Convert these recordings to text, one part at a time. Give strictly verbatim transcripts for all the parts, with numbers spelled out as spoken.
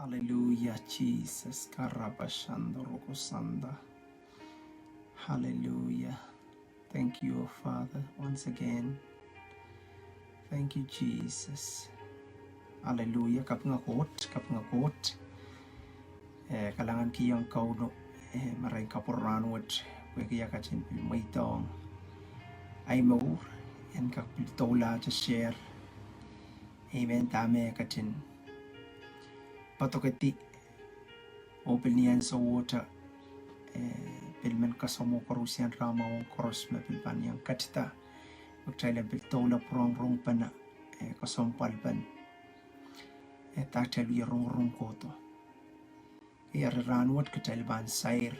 Hallelujah, Jesus. Karabashandorokosanda. Hallelujah. Thank you, O Father, once again. Thank you, Jesus. Hallelujah. Kapinga Koht, kapinga Koht. Eh, kalahngan kihong Kauno, eh, marain kapwurehng wet, pwehki e ketin pil mweidohng ahi mour, en kak pil doulahte share. Amen. Dahme e ketin poadokedi, oh pil ni ansou wet, eh, pil men kasamwo koaruhsie rahn mwahu koaros me pil pahn iang ketida, me kitail en pil doula pwurehng rongpene, eh, kesempwalpen, eh, dahkot wie rongorong kohdo. Eri rahn wet kitail pahn sair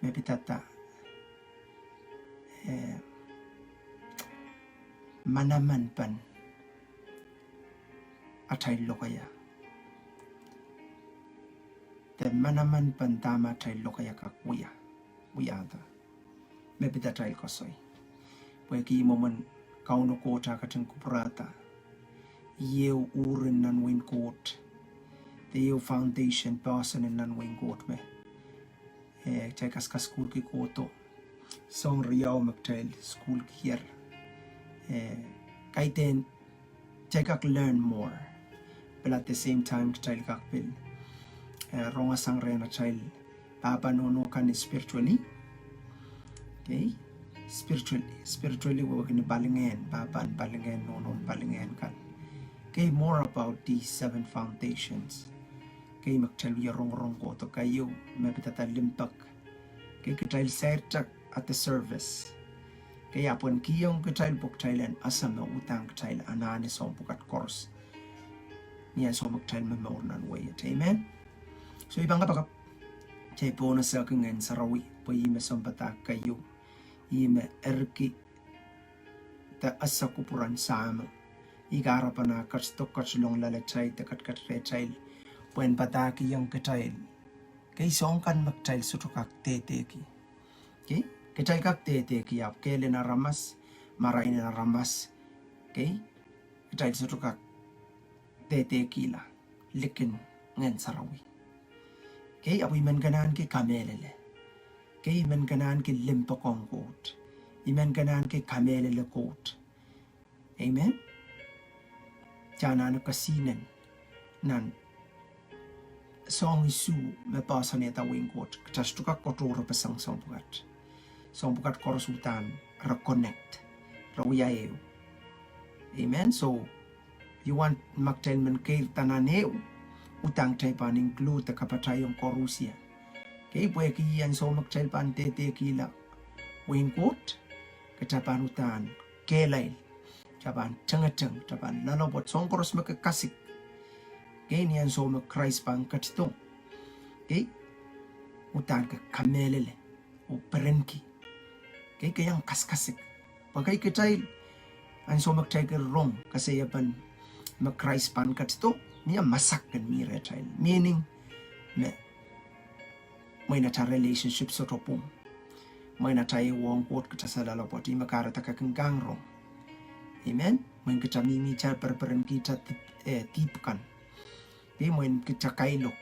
me pidada, eh, manaman pen atail lokaia. De manaman pen dahme atail lokaia kak wia, wiahda. Me pid atail koasoi. Pwehki mwomwen Kauno Koht e ketin kupwurada. Ieu uhrin nan wehin Koht. De ieu foundation person en nan wehin Koht me, eh, kitail kaskasukuhlki kohdo. Soahng riau me kitail sukuhlkier. Eh, kaidehn kitail kak learn more. Pil at the same time kitail kak pil, eh, rongasang rehn atail pahpa nohno kan spiritually. Okay? Spiritually, spiritually wehwehki ni palingehn, pahpa en palingehn, nohno en palingehn kan. Okay, more about these seven foundations. Okay, me kitail wie rongorong kohdo keieu, me pidada limpoak. Okay, kitail sairda at the service. Okay, ahpw en kihong kitail pwe kitail en ese me uhdahn kitail anahne soahng pwukat koaros ni ansou me kitail momour nan wehi et. Amen. So, I pahn kapakap, kitail pahn esehki Ngehn Sarawi, pwe ih me sounpadahk keieu, ih me eriki de ese kupwuren Sahmo. Ih kahrepen e ketido ketilong loalatail de ketiket rehtail, pwehn padahkihong kitail. Okay, soahng kan me kitail sohte kak dehdehki. Okay? Kitail kak dehdehki ahpw kehl en aramas, marain en aramas. Okay? Kitail sohte kak dehdehkihla likin Ngehn Sarawi. Okay, ahpw I men kin ahneki kamehlele. Okay, I men kin ahneki limpoak ong Koht. I men kin ahneki kamehlele Koht. Amen. Kitail anahne kesihnen nan soahng isuh me poahsoanehda wehin Koht, kitail sohte kak kohdohng peseng soahng pwukat. Soahng pwukat koaros uhdahn re connect, re wia ehu. Amen. So, you want, ma kitail men keirda nan ehu, uhdahn kitail pahn include de kapatahiong koarusie. Okay, pwehki ansou me kitail pahn dehdehkihla wehin Koht, kitail pahn uhdahn kehlail, kitail pahn tengeteng, kitail pahn loalopwoat, soahng koaros me ke kasik. Okay, ni ansou me Krais pahn ketido. Okay, uhdahn ke kamehlele oh perenki. Okay, ke iang kasikasik. Pwe kitail, ansou me kitail kin rong koasoiepen me Krais pahn ketido, mie masak kin mih rehtail. Meaning, me mwein atail relationship sohte pwung. Mwein atail ehu ong Koht kitail solahr loalopwoat, ih me kahrehda ke kin kang rong. Amen. Mwein kitail mihmihte pereperenkihte dihp, eh, dihp kan. Okay, mwein kitail kailok.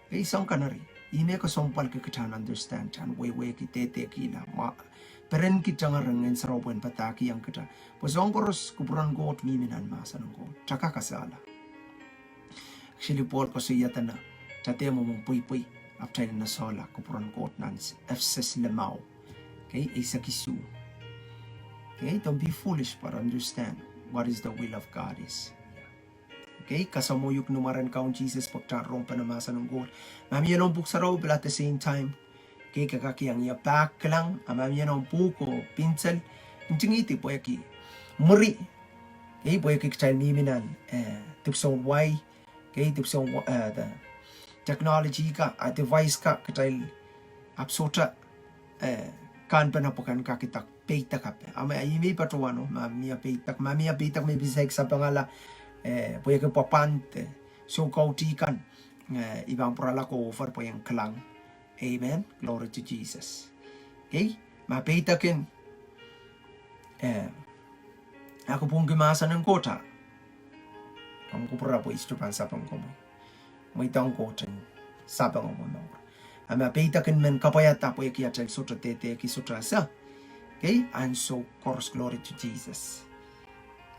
Okay, soahng kan eri, ih me kesempwalki kitail en understand, kitail en wehwehki, dehdehkihla, mwahu, perenki tengeren Ngehn Sarawi pwehn padahkihong kitail. Pwe soahng koaros kupwuren Koht mihmi nan mahsen en Koht. Kitail kak kasala. Actually, Pohl koasoia dene, kitail dehr mwomwen pweipwei, ahpw kitail en solahr kupwuren Koht nan Ephesus limau. Okay, eisek isuh. Okay, don't be foolish, but understand what is the will of God is. Okay, kasamwohng uhk ni mwaren Kaun Sises pwe kitail rongpene mahsen en Koht. Ma mie lohn pwuhk sarawi pil at the same time. Okay, ke kak iang ie pak kilang, a ma mie lohn pwuhk oh pinsel, ntingihdi pwehki mwuri. Okay, pwehki kitail mihmi nan, eh, dipwisoun wai. Okay, dipwisoun wa-, eh, the technology ka, a device ka, kitail ahpw sohte, eh, kahnpene pwe ke en kak idek peidek ape. A ma ih me I patohwano, ma mie peidek, ma mie peidek me pil saik sapengala, eh, pwehki pwapwand, eh, soh kaudih kan, eh, I pahn pwurala ko over pwe en kilang. Amen. Glory to Jesus. Okay? Ma peidek en, eh, a ke pwungki mahsen en Koht a, komw kupwure pwe I sohte pahn sapeng komwi. Mweidohng Koht en sapeng omw mour. A ma peidek en men kapwaiada pwehki atail sohte dehdehki, sohte ese. Okay, ansou koaros, glory to Jesus.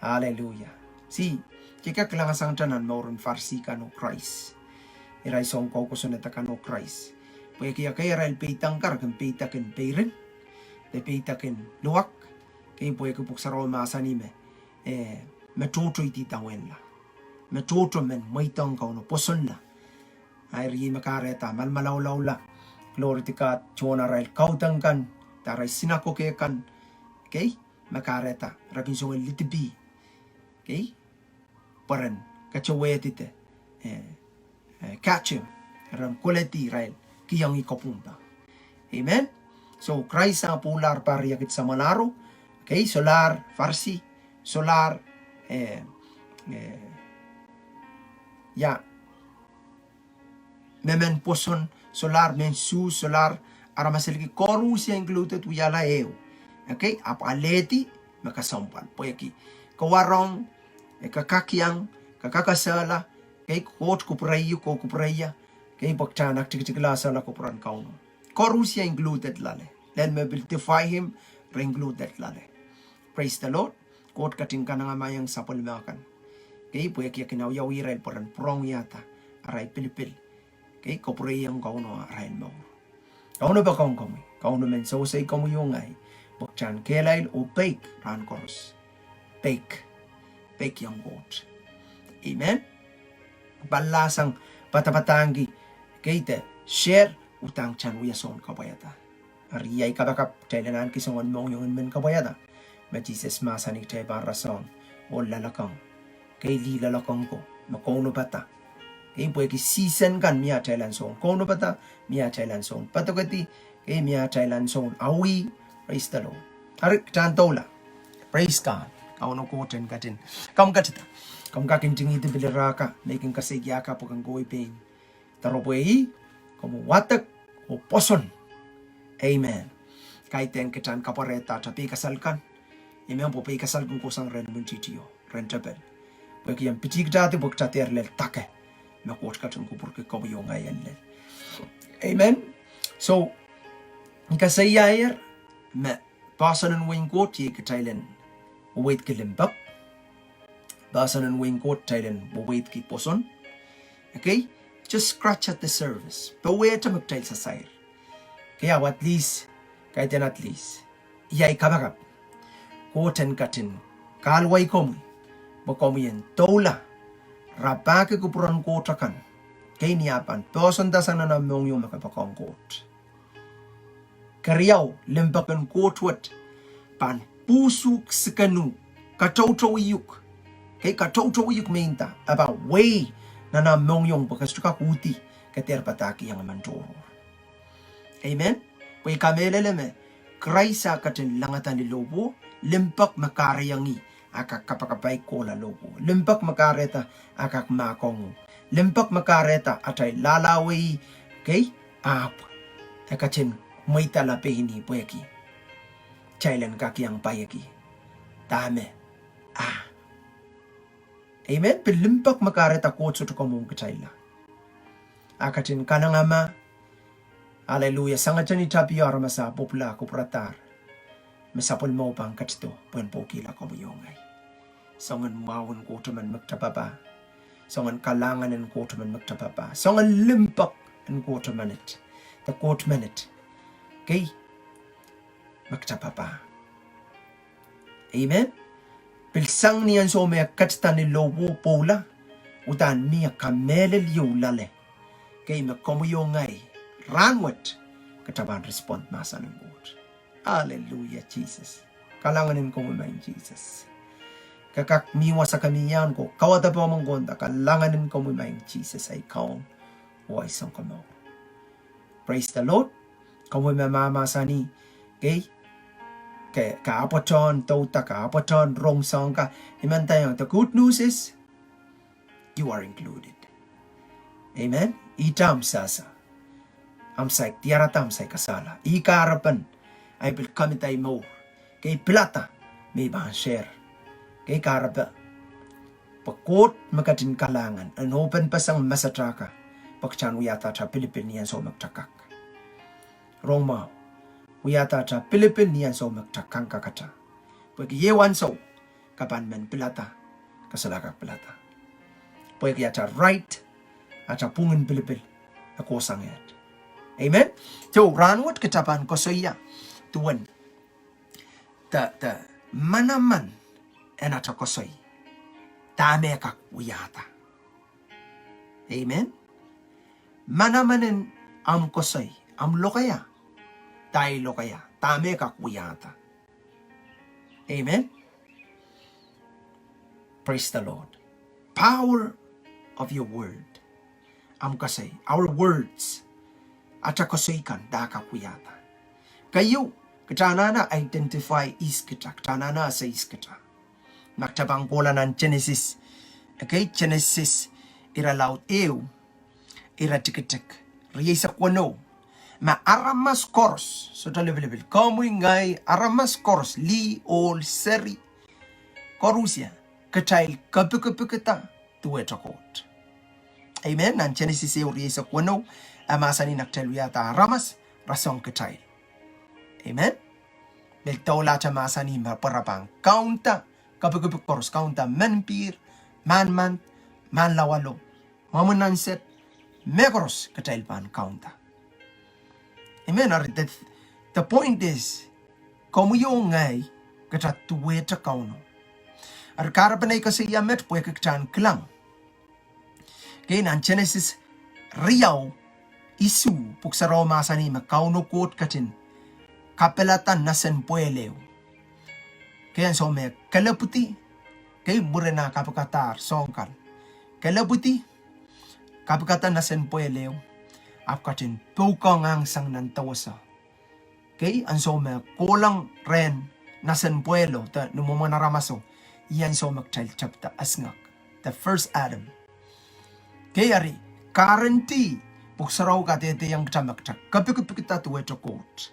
Hallelujah. See, kihkak langsangato nan mouren Farisi kan oh Krais. Irail soun koukosonned akan oh Krais. Pwehki ekei arail peidek kan, re kin peidek en peirin, de peidek en luwak. Okay, pwehki Pwuhk Sarawi mahsanih me, eh, me tohto idawehn la. Me tohto men mweidohng Kauno, pwoson la. Ahi, eri me kahrehda, malmalaulau la. Glory to God, tohn arail kaudok kan, de arail sinakoke kan. Okay, me kahrehda, re kin song lidipi. Okay, pwe ren katohwehdi de, eh, eh, kato, ren koledi irail kihong ih kapwungpar. Amen. So, Krais ah pwoulahr pahr riekid samwalahro. Okay, solahr Farisi, solahr, eh, eh, ia, me men pwoson, solahr men Suhs, solahr aramas eliki, koaros ia included wiahla ehu. Okay, ahpw alehdi me kesempwal. Pwehki ke warohng, eh, ke kak iang, ke kak esehla, okay, Koht kupwurei, Koht kupwureie, okay, pwe kitail en aktikitikla esehla kupwuren Kauno. Koaros ia included loale. Lel me pil defy him, re included loale. Praise the Lord. Koht ketin kanengamah ong sapwellime kan. Okay, pwehki e kin awiawih irail pwe ren pwurehng wiahda arail pilipil. Okay, kapwurehiong Kauno arail mour. Kauno poakohng komwi, Kauno men sewese komwi oh ngehi, pwe kitail en kehlail oh peik rahn koaros. Peik. Peikiong Koht. Amen. Pallahsang padapadahngki, okay, de share, udahn kitail en wia soun kapwaiada. Eri iei kapakap kitail en ahneki soangen mohngiong en men kapwaiada. Me Sises mahsanih kitail pahn rasehng ohl loalokong. Okay, lih loalokong ko me kaunopada. Okay, pwehki season kan mie atail en soun kaunopada, mie atail en soun padokedi, okay, mie atail en soun awih. Praise the Lord. Eri kitail en doula. Praise God. Kauno Koht en ketin. Komw ketida. Komw kak ntingihdi pil ire kan me I kin kaseikiong pwe ken kohwei pein. Doaropwe ih, komw wadek oh pwoson. Amen. Kaidehn kitail en kapwarehda atail peikasal kan. Amen. Pwe peikasal kin kohsang rehn imwintihti oh rehn tepel. Pwehki e pitihkitahdi pwe kitail dehr lel dake me Koht ketin kupwurki komwi oh ngehi en lel. Amen. So, I kaseiaier me poahsoan en wehin Koht iei kitail en weweidki limpoak. Poahsoan en wehin Koht kitail en weweidki pwoson. Okay? Just scratch at the surface. Powehte me kitail sasair. Okay, ahpw at least, kaidehn at least, iei kapakap. Koht en ketin kahluwa komwi, pwe komwi en doula, rapahki kupwuren Koht akan. Okay, ni ah pahn poahsoanda sang nan ah mohngiong me ke poakohng Koht. Keriau, limpoak en Koht wet pahn pwuhsuhk, sikenuk, katoutouiuk. Okay, katoutouiuk mehnda, e pahn wehi nan ah mohngiong pwe ke sohte kak uhdi, ke dehr padahkihong emen tohrohr. Amen. Pwe I kamehlele me Krais ah ketin langada ni lohpwuo, limpoak me kahrehiong ih a kak kapakapaik kohla lohpwuo. Limpoak me kahrehda a kak mahkohng uhk. Limpoak me kahrehda atail lahlahwei, okay, ahpw e ketin mweidala pein ih pwehki kitail en kak iang paieki dahme, ah. Amen. Pil limpoak me kahrehda Koht sohte kamwomw kitailla. A ketin kanengamah. Hallelujah. Sangete ni tapio aramas ah pwupwula kupwuradahr me sapwellimomw pahn ketido pwehn pwukihla komwi oh ngehi. Soangen mwahu en Koht emen me kita papah. Soangen kalahngan en Koht emen me kita papah. Soangen limpoak en Koht emenet. De Koht menet. Okay. Me kita papah. Amen. Pil sang ni ansou me e ketida ni lohpwuo pwoula, udahn mie kamehlel ieu loale. Okay, me komwi oh ngehi rahnwet kita pahn respond mahsen en Koht. Hallelujah, Jesus. Kalahngan en komwi maing Sises. Ke kak mih wasa ke mih iang ko, kawada pahn mengkohda, kalahngan en komwi maing Sises, ahi Kaun oh ahi Sounkomour. Praise the Lord. Komwi me mahmahsanih, okay, ke, ke ahpwtehn douda, ke ahpwtehn rong soahng ka, I men ndaiong, the good news is, you are included. Amen. Ihte ahmw sehse. Ahmw saik diarada, ahmw saik kasala. Ih kahrepen ahi pil kamida ahi mour. Okay, pilada me I pahn share. Okay, kahrepe. Pwe Koht me ketin kalahngan en openpeseng message ka. Pwe kitail en wiahda atail pilipil ni ansou me kitail kak. Rong mwahu. Wiahda atail pilipil ni ansou me kitail kak kakete. Pwehki iei ansou ke pahn men pilada, ke solahr kak pilada. Pwehki atail right, atail pwungen pilipil, e kohsang et. Amen. So, rahnwet kitail pahn koasoia duwen de, de manaman en atail koasoi. Dahme kak wiahda. Amen. Manaman en omw koasoi, omw lokaia. Dahme lokaia, dahme kak wiahda. Amen. Praise the Lord. Power of your word. Omw koasoi, our words. Atail koasoi kan, dahme kak wiahda. Keieu, kitail anahne identify ihs kitail, kitail anahne ese ihs kitail. Ma kitail pahn kohla nan Genesis. Okay, Genesis irelaud ehu, iretikitik rieisek weneu. Ma aramas koaros, sohte lipilipil, komwi, ngehi, aramas koaros, lih, ohl, seri, koarusie, kitail kepikipikda duwehte Koht. Amen. Nan Genesis ehu rieisek weneu, e mahsanih ma kitail wiahda aramas, rasehng kitail. Amen. Pil doulahte mahsanih me pwe re pahn kaunda, kepikipik koaros, kaunda menpihr, mahnmand, mahnlawalo, mwomwen ansou, mehkoaros kitail pahn kaunda. Amen. Eri the, the point is, komwi oh ngehi, kitail duwehte Kauno. Eri kahrepen ei koasoia met pwehki kitail en kilang. Okay, nan Genesis riau, isuh, pwuhk sarawi mahsanih me Kauno Koht ketin kapilada nesen pwehl ehu. Okay, ansou me e kelepwidi, okay, mwurin ah kapikadahr soahng kan. Kelepwidi, kapikada nesen pwehl ehu, ahpw ketin poukohng ahnsang nan dewese. Okay, ansou me e kohlahng rehn nesen pwehlo, de ni mwomwen aramaso, ih ansou me kitail tepda esingek. The first Adam. Okay, eri, guarantee, pwuhk sarawi kadehdehiong kitail me kitail kepikipikda duwehte Koht.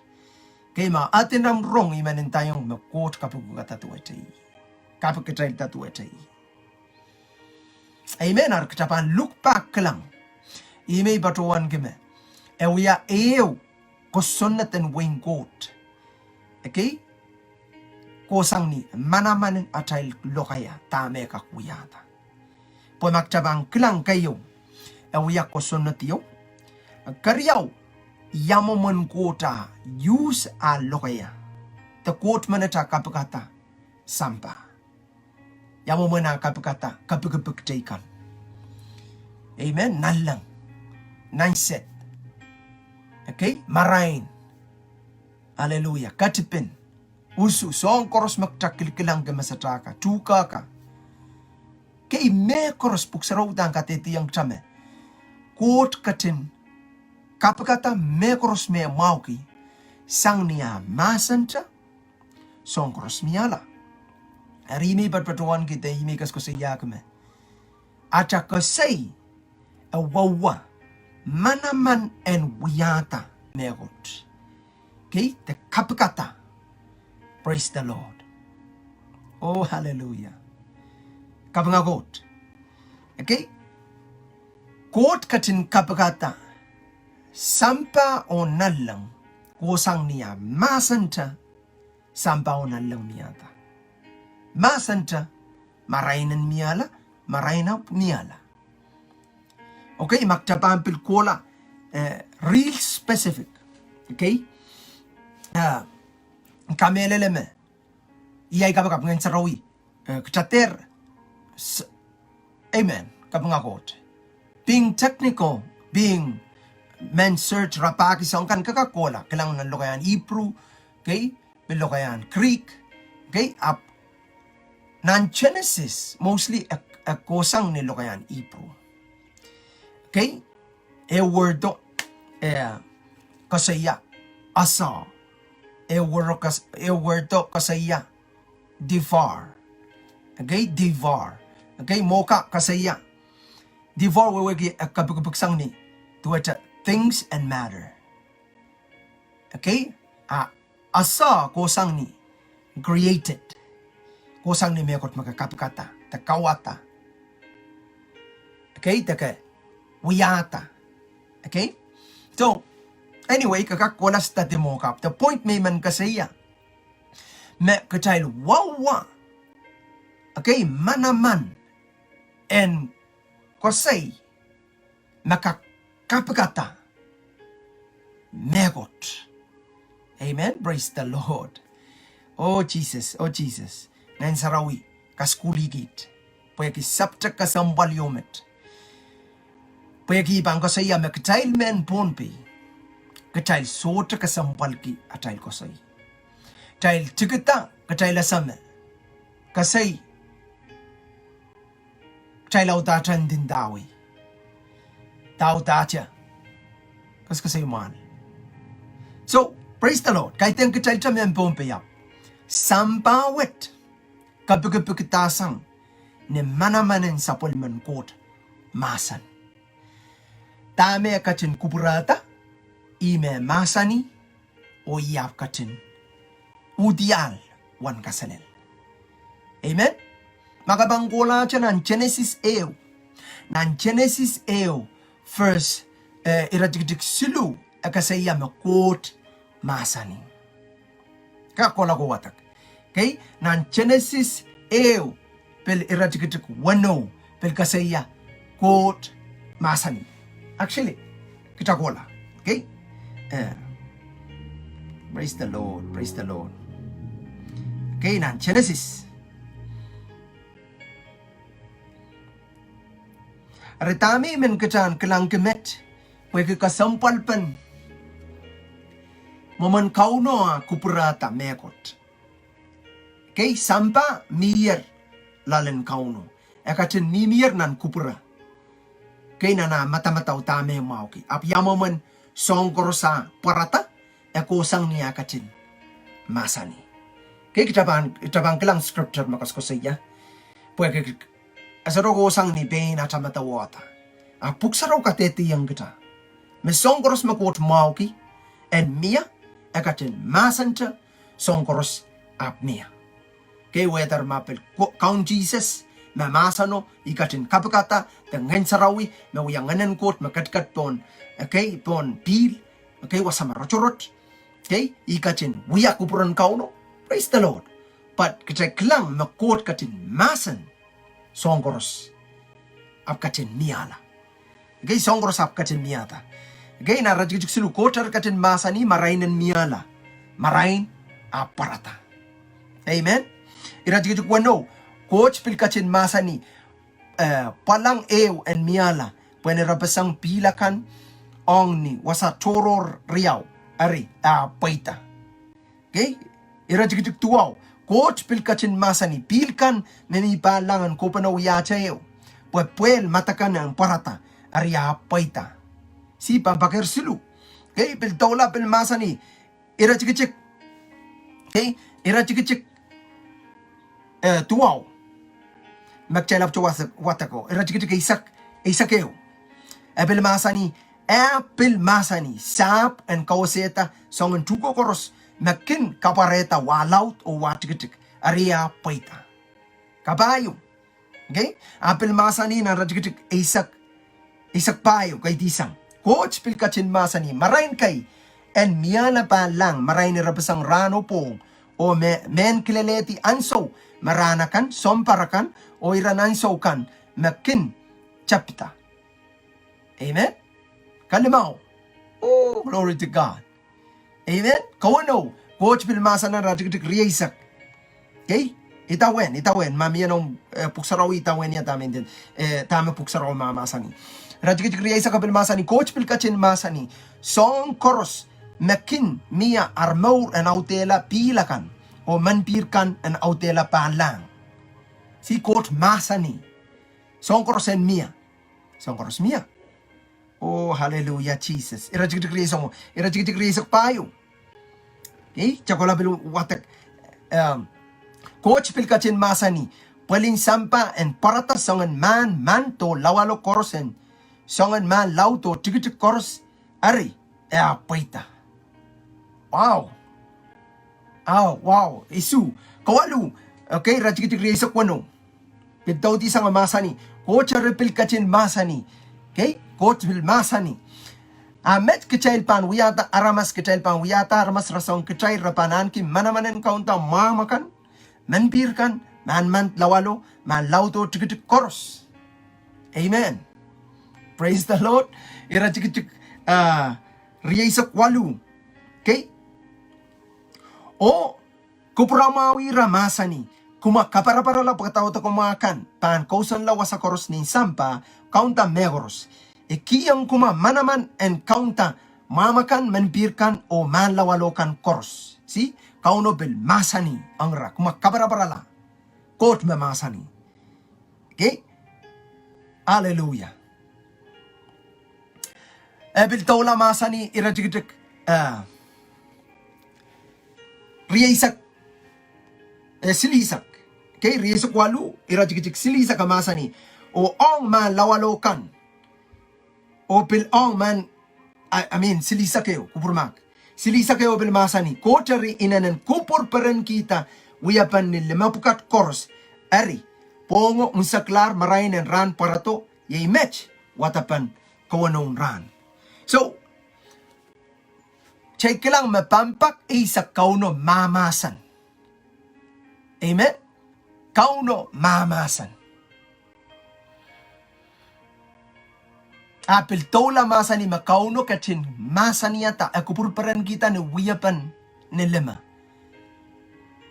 Okay, ma e diren rong, I men ndaiong me Koht kepikipikda duwehte ih. Kepikipikda duwehte ih. Amen. Eri kitail pahn look back kilang. Ih me I patohwanki me e wia ehu kosonned en wehin Koht. Okay? Kohsang ni manaman en atail lokaia, dahme kak wiahda. Pwe ma kitail pahn kilang keieu, e wia kosonned ieu. Keriau, ia mwomwen Koht ah use ah lokaia. De Koht menet ah kapikada sampah. Ia mwomwen ah kapikada kepikipik teikan. Amen. Nanleng. Nansed. Okay? Marain. Hallelujah. Ketipin. Usu. Soahng koaros me kitail kilkilangki me satail ka. Tuhke ka. Okay, mehkoaros pwuhk sarawi uhdahn kadehdehiong kitail me Koht ketin kapikada mehkoaros me mwahuki sang ni ah mahsente, soahng koaros miala. Eri ih me I patohwanki de ih me I koasokoasoiahki me atail koasoi e wia manaman en wiahda mehkot. Okay, de kapikada. Praise the Lord. Oh, hallelujah. Kapinga Koht. Okay? Koht ketin kapikada sampah oh nanleng, kohsang ni ah mahsente, sampah oh nanleng miada. Mahsente, marain en miala, marain ahpw miala. Okay, ma kitail pahn pil kohla, eh, real specific. Okay? Ah, kamehlele me iei kapakap Ngehn Sarawi, eh, kitail dehr, s-, amen, kapinga Koht. Being technical, being men search rapahki soahng kan, ke kak kohla, kilang nan lokaiahn Ipru, okay, pil lokaiahn Greek, okay, ahpw nan Genesis, mostly e, e kohsang ni lokaiahn Ipru. Okay, e word o, eh, koasoia, asa. E word o koas-, e word o koasoia, devar. Okay, devar. Okay, mwo ka koasoia. Devar wehwehki e kepikipik sang ni duwehte things and matter. Okay, a asa kohsang ni created. Kohsang ni mehkot me ke kapikada, de kauwada. Okay, de ke wiahda. Okay? So, anyway, ke kak kohla study mwo kapw. The point me I men koasoia, me kitail wawa, okay, manaman en koasoi me kak kapikada mehkot. Amen. Praise the Lord. Oh Jesus, oh Jesus. Ngehn Sarawi kasukuhlih kiht. Pwehki subject kesempwal ieu met. Pwehki I pahn koasoia me kitail mehn Pohnpei, kitail sohte kesempwalki atail koasoi. Kitail tikida, kitail ese me koasoi, kitail audahdahte ndindawei, audahdahte koasoakoasoi mwahl. So, praise the Lord. Kaidehn kitail te mehn Pohnpei ahpw sampah wet kapikipikdahsang ni manaman en sapwellimen Koht mahsen. Dahme e ketin kupwurehda, ih me mahsanih, oh ih ahpw ketin uhdiahl wen kaselel. Amen. Ma ke pahn kohlahte nan Genesis ehu, nan Genesis ehu, verse, eh, iretikitik siluh, e koasoia me Koht mahsanih. Ke kohla wadek. Okay, nan Genesis ehu, pil iretikitik weneu, pil koasoia Koht mahsanih. Actually, kita kohla. Okay? Eh, praise the Lord, praise the Lord. Okay, nan Genesis. Eri dahme I men kitail en kilangki met, pwehki kesempwalpen mwomwen Kauno ah kupwurehda mehkot. Okay, sampah mihier loalen Kauno. E ketin mihmier nan kupwure. Okay, nan ah madamadau dahme e mwahuki. Ahpw ia mwomwen soahng koaros ah pwarada, e kohsang ni ah ketin mahsanih. Okay, kita pahn, kita pahn kilang scripture me koasoakoasoia. Pwehki e sohte kohsang ni pein atail madawada. Ahpw Pwuhk Sarawi kadehdehiong kita me soahng koaros me Koht mwahuki en mie, e ketin mahsante soahng koaros ahpw mie. Okay, whether ma pil Ko-, Kaun Sises me mahseno, I ketin kapikada, de Ngehn Sarawi me wia Ngehnen Koht me ketiket pohn, okay, pohn pihl, okay, wasa me rotorot. Okay, I ketin wia kupwuren Kauno. Praise the Lord. But kitail kilang me Koht ketin mahsen soahng koaros ahpw ketin miehla. Okay, soahng koaros ahpw ketin miehda. Okay, nan iretikitik siluh, Koht eri ketin mahsanih, marain en miehla, marain ahpw pwarada. Amen. Iretikitik weneu, Koht pil ketin mahsanih, eh, pwalang ehu en miehla, pwehn irepeseng pihl akan ong ni wasa tohrohr riau, eri e ahpw pweida. Okay? Iretikitik duwau, Koht pil ketin mahsanih, pihl kan me mi pahlahng en kohpene wiahte ehu, pwe pwehl madakan en pwarada, eri e ahpw pweida. See, pahn pakehr siluh. Okay, pil doula pil mahsanih, iretikitik, okay, iretikitik, eh, duwau. Me kitail ahpwete wasa-, wadeko. Iretikitik eisek, eisek ehu. E pil mahsanih, e pil mahsanih, sahpw en kawesehda soangen tuhke koaros me kin kapwarehda wah laud oh wah tikitik, eri e ahpw pweida. Kapahieu. Okay? A pil mahsanih nan iretikitik eisek, eisek pahieu, kaidehn sang. Koht pil ketin mahsanih, marain kei en miehla pahlahng, marain irepeseng rahno pwohng, oh me, mehn kilelehdi ansou me rahn akan, sounpar akan, oh iren ansou kan me kin tepda. Amen. Kalimau. Oh, glory to God. Amen. Kawenou, Koht pil mahsanih nan iretikitik rieisek. Okay? Idawehn, idawehn, ma mie noumw, eh, Pwuhk Sarawi, idawehn ia dahme, eh, dahme Pwuhk Sarawi mahmahsanih. Iretikitik rieisek e pil mahsanih, Koht pil ketin mahsanih, soahng koaros me kin mie ar mour en audehla pihl akan, oh menpihr kan en audehla pahlahng. See, Koht mahsanih, soahng koaros en mie. Soahng koaros mie. Oh, hallelujah, Jesus. Iretikitik rieisek mwo, iretikitik rieisek pahieu. Okay, kita kohla pil wadek. Ehm, Koht pil ketin mahsanih, pwelin sampah en pwarada soangen mahn, mahn oh lawalo koaros en, soangen mahn laud oh tikitik koaros, eri e ahpw pweida. Wow. Wow, wow. Isuh. Kawalu. Okay, iretikitik rieisek weneu. Pil doudi sang mahsanih, Koht eri pil ketin mahsanih. Okay? Koht pil mahsanih, A met kitail pahn wiahda aramas, kitail pahn wiahda aramas rasehng kitail, re pahn ahneki manaman en kaunda mwahmw akan, menpihr kan, mahn mand lawalo, mahn laud oh tikitik koaros. Amen. Praise the Lord. Iretikitik, ah, rieisek waluh. Okay? Oh, kupwuramwahwih ira mahsanih, kumwa kaparaparala pwe kadaudokamwa kan pahn kousoanla wasa koaros nin sampah, kaunda mehkoaros. E kihong kumwa manaman en kaunda mwahmw akan, menpihr kan, oh mahn lawalo kan koaros. See, Kauno pil mahsanih ong ira, kumwa kaparaparala. Koht me mahsanih. Okay? Hallelujah. E pil doula mahsanih iretikitik, ah, rieisek, eh, silihsek. Okay, rieisek waluh, iretikitik silihsek e mahsanih. Oh ong mahn lawalo kan. Oh pil ong mahn, I, I mean, silihsek ehu, kupwur mahk. Silihsek ehu pil mahsanih, Koht eri inenen kupwur perenkihda wiepen ni limepwukat koaros. Eri, pwohngo unseklahr marain en rahn pwarodo, iei met, wadepen kawenoun rahn. So, kitail kilang me pampak eisek Kauno mahmahsen. Amen. Kauno mahmahsen. A pil doula mahsanih me Kauno ketin mahsanihada, e kupwur perenkihda ni wiepen ni lime.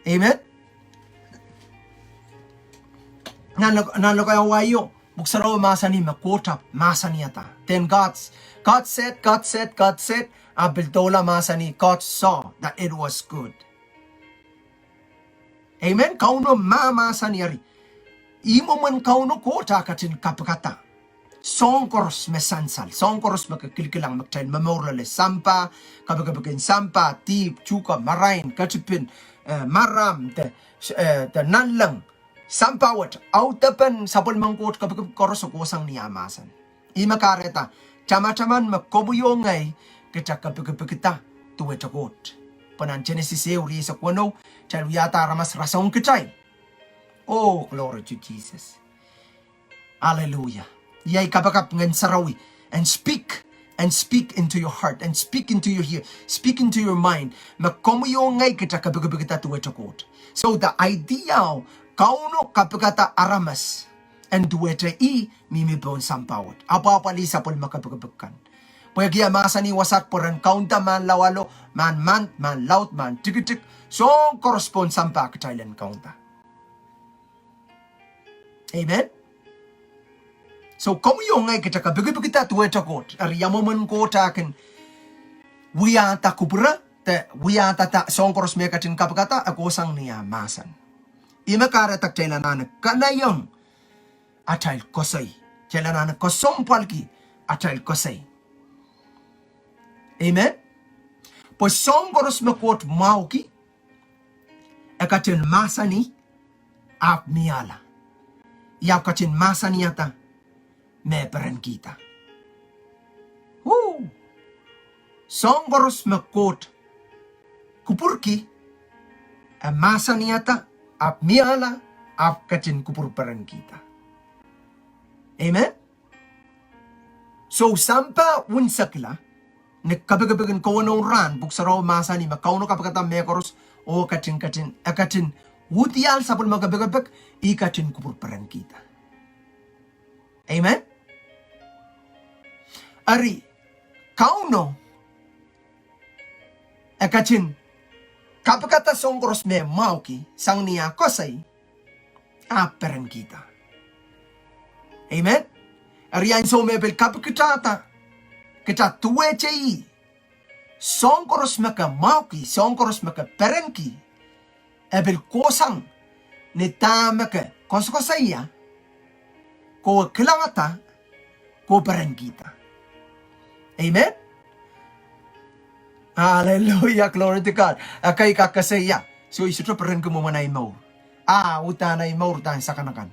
Amen. Nan lok-, nan lokaia wai o, Pwuhk Sarawi mahsanih me Koht ahpw mahsanihada. Then God's, God said, God said, God said, a pil doula mahsanih, God saw that it was good. Amen. Kauno mahmahsen eri. Ih mwomwen Kauno Koht a ketin kapikada soahng koaros me sansal, soahng koaros me ke kilkilang me kitail momour loale, sampah, kapikipik en sampah, dihp, tuhke, marain, ketipin, eh, maram, de, eh, de nanleng, sampah wet, audepen sapwellimen Koht kapikipik koaros e kohsang ni ah mahsen. Ih me kahrehda, tamataman me komwi oh ngehi kita kapikipikda duwehte Koht. Pwe nan Genesis ehu rieisek weneu, kitail wiahda aramas rasehng kitail. Oh, glory to Jesus. Hallelujah. Iei kapakap Ngehn Sarawi. And speak, and speak into your heart, and speak into your ear, speak into your mind. Me komwi oh ngehi kita kapikipikda duwehte Koht. So the idea, Kauno kapikada aramas en duwehte ih mihmi pohn sampah wet. Apwahpwalih sapwellime kapikipik kan. Pwehki e mahsanih wasaht pwe ren kaunda mahn lawalo, mahn mand, mahn laud, mahn tikitik, soahng koaros pohn sampah kitail en kaunda. Amen. So komwi oh ngehi kita kapikipikda duwehte Koht, eri ia mwomwen Koht a kin wiahda kupwure, de wiahda soahng koaros me e ketin kapikada, e kohsang ni ah mahsen. Ih me kahrehda kitail anahne kanaiong atail koasoi. Kitail anahne kesempwalki atail koasoi. Amen. Pwe soahng koaros me Koht mwahuki, e ketin mahsanih, ahpw miehla. E ahpw ketin mahsanihada me perenkihda. Woo! Soahng koaros me Koht kupwurki, e mahsanihada, ahpw miehla, ahpw ketin kupwur perenkihda. Amen. So sampah unsekla, ni kapikipik en kawenoun rahn, Pwuhk Sarawi mahsanih me Kauno kapikada mehkoaros, oh ketin, ketin, e ketin udial sapwellime kapikipik, ih ketin kupwur perenkihda. Amen. Eri, Kauno e ketin kapikada soahng koaros me mwahuki sang ni ah koasoi, ahpw perenkihda. Amen. Eri ansou me pil kapikada kita duwehte ih, soahng koaros me ke mwahuki, soahng koaros me ke perenki, e pil kohsang ni dahme ke koasokoasoia, ke kilangada, ke perenkihda. Amen. Hallelujah, glory to God. Ekei kak koasoia, so I sohte perenki mwomwen ahi mour. Ah, uhdahn ahi mour uhdahn sakanakan.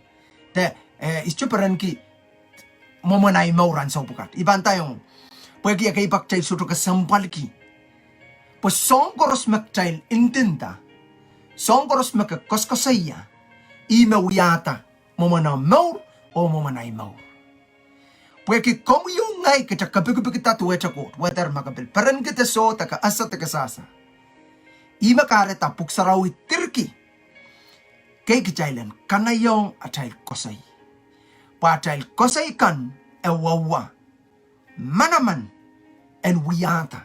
De, eh, I sohte perenki mwomwen ahi mour ansou pwukat. I pahn ndaiong, pwehki ekei pak kitail sohte kesempwalki. Pwe soahng koaros me kitail ndinda, soahng koaros me ke koasokoasoia, ih me wiahda mwomwen omw mour oh mwomwen ahi mour. Pwehki komwi oh ngehi kita kepikipikda duwehte Koht, whether ma ke pil perenki de soh de ke ese de ke sehse. Ih me kahrehda Pwuhk Sarawi dirki. Kei kitail en kanahiong atail koasoi. Pwe atail koasoi kan e wia manaman en wiahda.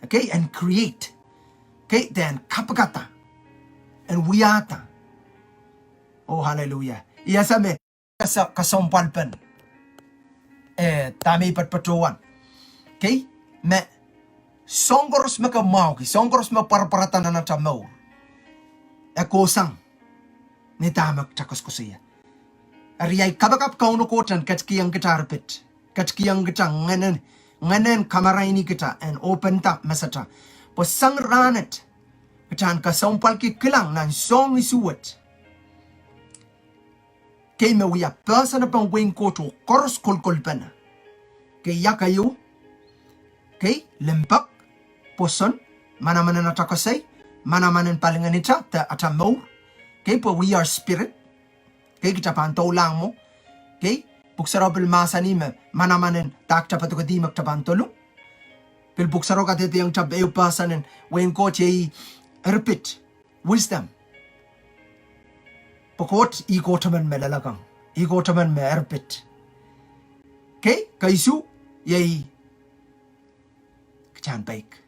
Okay, en create. Okay, de en kapikada. En wiahda. Oh, hallelujah. Ia sa me kasa-, kasempwalpen. Eh, dahme I patopato wan. Okay, me soahng koaros me ke mwahuki, soahng koaros me pwarapwarada nan atail mour. E kohsang ni dahme kita koasokoasoia. Eri ahi kapakap Kauno Koht en ketikihong kita erpit. Ketikihong kita ngehnen, ngehnen kamaraini kita en open-da mesata. Pwe sang rahnwet, kita en kesempwalki kilang nan soahng isuh wet. Kei me wia pehsenepen wehin Koht oh koaros kolkolpene. Kei ia keieu. Kei limpoak, pwoson, manaman en atail koasoi, manaman en palingehnita de atail mour. Kei pwe we are spirit. Kei kita pahn doulahng mwo. Kei, Pwuhk Sarawi pil mahsanih me manaman en dah kita poadokedi me kita pahn dolung. Pil Pwuhk Sarawi kadehdehiong kita ehu pehsenen wehin Koht iei erpit. Wisdom. Pwe Koht, ih Koht emen me loalokong. Ih Koht emen me erpit. Kei, keisuh, iei kita en peik.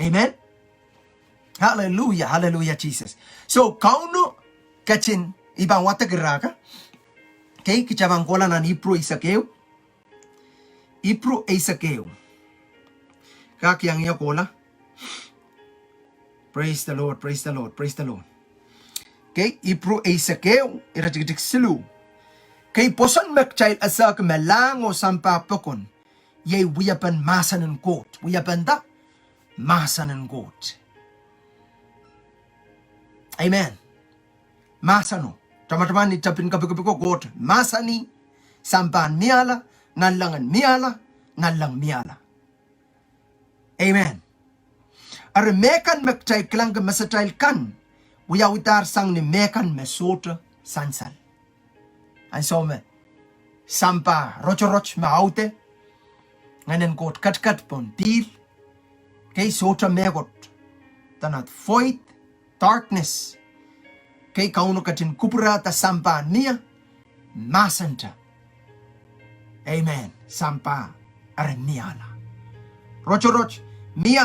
Amen. Hallelujah, hallelujah, Jesus. So, Kauno ketin, I pahn wadek iraka. Kei, kita pahn kohla nan Ipru eisek ehu. Ipru eisek ehu. Kak iang ia kohla. Praise the Lord, praise the Lord, praise the Lord. Kei, Ipru eisek ehu, iretikitik siluh. Kei pwoson me kitail esehki me lahng oh sampah pokon. Iei wiepen mahsen en Koht, wiepen da mahsen en Koht. Amen. Mahseno. Tamataman ni tapin kepikipik ko Koht mahsanih, sampah en miehla, nanleng en miehla, nanleng miehla. Amen. Eri mehkan me kitail kilangki mesatail kan, wiawidahr sang ni mehkan me sohte sansal. Ansou me sampah rotorot me aude, ngehnen Koht ketiket pohn pihl, kei sohte mehkot, dene void, darkness. Kei Kauno ketin kupwurehda sampah en mie, mahsente. Amen. Sampah eri miehla. Rotorot mie,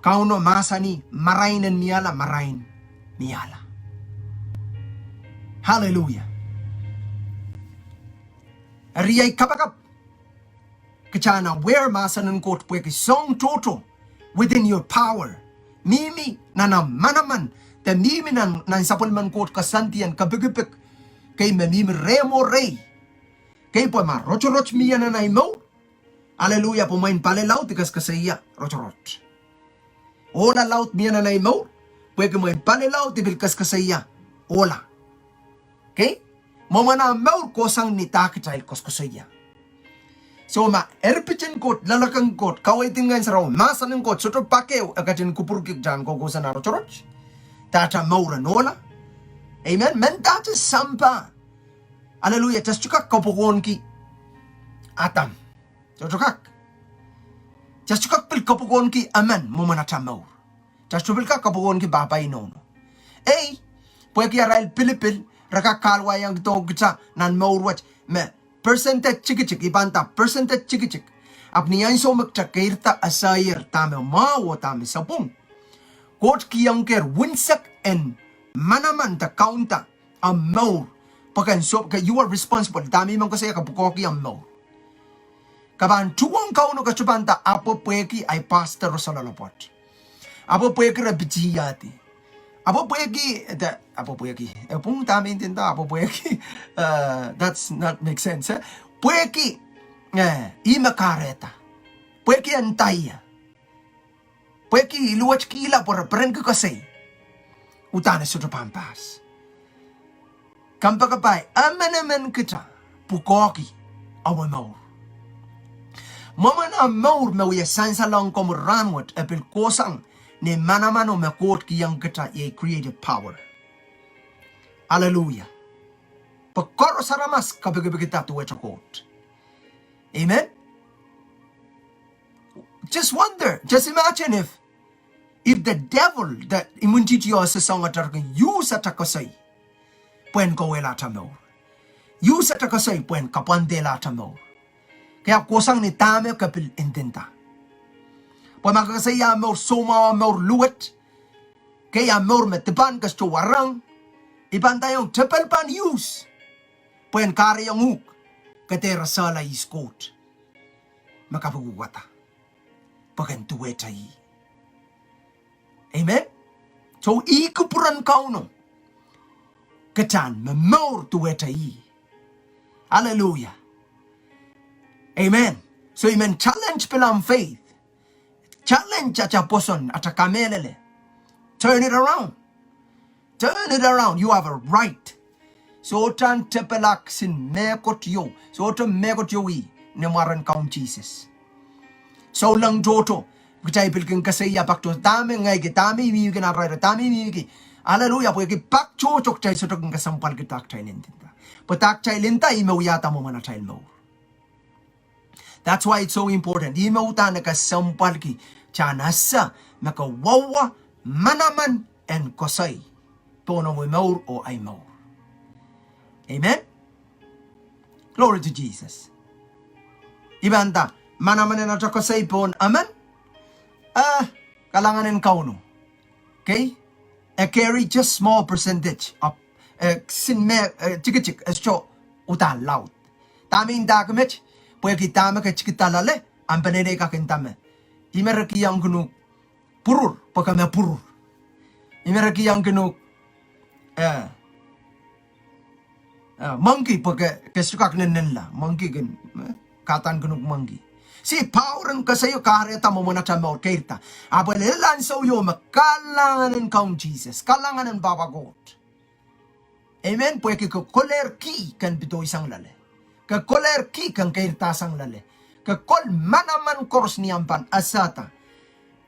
Kauno mahsanih, marain en miehla, marain miehla. Hallelujah. Eri ahi kapakap. Kita en aware mahsen en Koht pwehki soahng tohto within your power. Mihmi nan ahmw manaman, de mihmi nan, nan sapwellimen Koht koasoandi en kepikipik. Kei me mihmi rehmw oh rehi. Kei pwe ma rotorot mie nan ahi mour. Hallelujah, pwe mwein pali laud I koasokoasoia rotorot. Ohla laud mie nan ahi mour, pwehki mwein pali laud I pil koasokoasoia ohla. Kei? Mwomwen ahmw mour kohsang ni dah kitail koasokoasoia. So ma erpit en Koht, loalokong Koht, kaweid en Ngehn Sarawi, mahsen en Koht, sohte pak ehu e ketin kupwurki kita en koukousoan rotorot. Dahkot mour en ohla. Amen. Mendahte sampah. Hallelujah. Kita sohte kak kapwukoanki Adam. Sohte kak. Kita sohte kak pil kapwukoanki emen mwomwen atail mour. Kita sohte pil kak kapwukoanki pahpa oh nohno. Ei, pwehki arail pilipil, re kak kahluwa iang dohng kita nan mour wet me percentage tikitik, I pahn nda percentage tikitik. Ahpw ni ansou me kita keirda esehier dahme mwahu oh dahme sapwung, Koht kihong kita unsek en manaman de kaunda ahmw mour. Pwe ke en soh, ke, you are responsible. Dahme I men koasoia, ke pwukoahki ahmw mour. Ke pahn tuhwong Kauno, ke sohte pahn nda ahpw pwehki ahi pastor rosoh loaloapwoat. Ahpw pwehki re pitihadi. Ahpw pwehki, de, ahpw pwehki. E pwung dahme I nda ahpw pwehki. Uh, that's not make sense, eh? Pwehki, eh, ih me kahrehda. Pwehki e ndahier. Pwehki I luwetkihla pwe re perenki koasoi. Udahn e sohte pahn pass. Kompoakepahi, emenemen kita pwukoahki awa mour. Mwomwen ahmw mour me wia sansalohng komwi rahnwet e pil kohsang ni manamano me Koht kihong kita iei creative power. Hallelujah. Pwe koaros aramas kapikipikda duwehte Koht. Amen. Just wonder, just imagine if, if the devil, the imwintihti oh sesong, ata kin use ata koasoi pwehn kauwehla ata mour. Use ata koasoi pwehn kapwandehla ata mour. Ke ahpw kohsang ni dahme ke pil ndinda. Pwe ma ke koasoia mour soumwahu, mour luwet, ke ah mour me dipan, ke sohte warohng, I pahn ndaiong tepel pahn use pwehn kahrehiong uhk ke dehr esehla ihs Koht me kapikipikda, pwe ken duwehte ih. Amen. So ih kupwuren Kauno, kitail en momour duwehte ih. Hallelujah. Amen. So I men challenge pil ahmw faith. Challenge ata pwoson, ata kamehlele. Turn it around. Turn it around. You have a right. Sohte en tepelahng kisin mehkot ieu. Sohte mehkot ieu ih, ni mwaren Kaun Sises. Souleng tohto, kitail pil kin koasoia pak tohto, dahme ngehi ki, dahme I mihmi ki nan irairo, dahme I mihmi ki. Hallelujah, pwehki pak tohto kitail sohte kin kesempwalki dahme kitail ndinda. Pwe dahme kitail nda ih me wiahda mwomwen atail mour. That's why it's so important. Ih me uhdahn kesempwalki kitail en ese me ke wawah manaman en koasoi pohn omw mour oh ahi mour. Amen. Glory to Jesus. I pahn nda, manaman en ata koasoi pohn emen, eh, kalahngan en Kauno. Okay? E carry just small percentage of, eh, kisin me, eh, tikitik, e sohte uhdahn laud. Dahme I ndahki met, pwehki dahme ke tikida loale, ahmw peneinei kak nda me, I me re kihong uhk pwurur, pwe ke me pwurur. I me re kihong uhk, eh, eh, monkey, pwe ke, ke sohte kak nennenla. Monkey kin, eh, kadaniki uhk monkey. See, power en koasoi kahrehda mwomwen ata mour keirda. Ahpw lel ansou ieu me kalahngan en Kaun Sises, kalahngan en Pahpa Koht. Amen. Pwehki ke kolehr kih ken pedoisang loale. Ke kolehr kih ken keirdasang loale. Ke kol manaman koaros ni ahmw pahn esehda.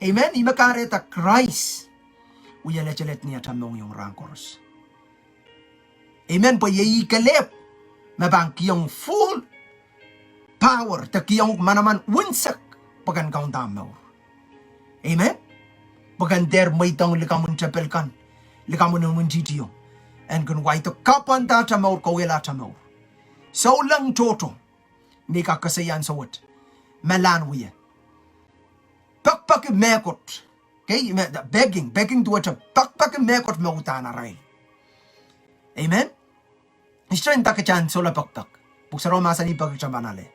Amen. Ih me kahrehda Krais wie letelet ni ata mohngiong rahn koaros. Amen. Pwe iei ih kelehpw me pahn kihong full power de kihong uhk manaman unsek pwe ken kaunda mour. Amen. Pwe ken dehr mweidohng likamw en tepel kan, likamw en imwintihtio, en kin wahdo kapwanda ata mour, kauwehla ata mour. Souleng tohto, me I kak koasoia ansou wet, me lahn wie pekipeki mehkot. Okay, me, begging, begging duwehte pekipeki mehkot me uhdahn arail. Amen. Ihs en nda kitail en solahr pekipek? Pwuhk Sarawi mahsanih peki kitail pahn ale.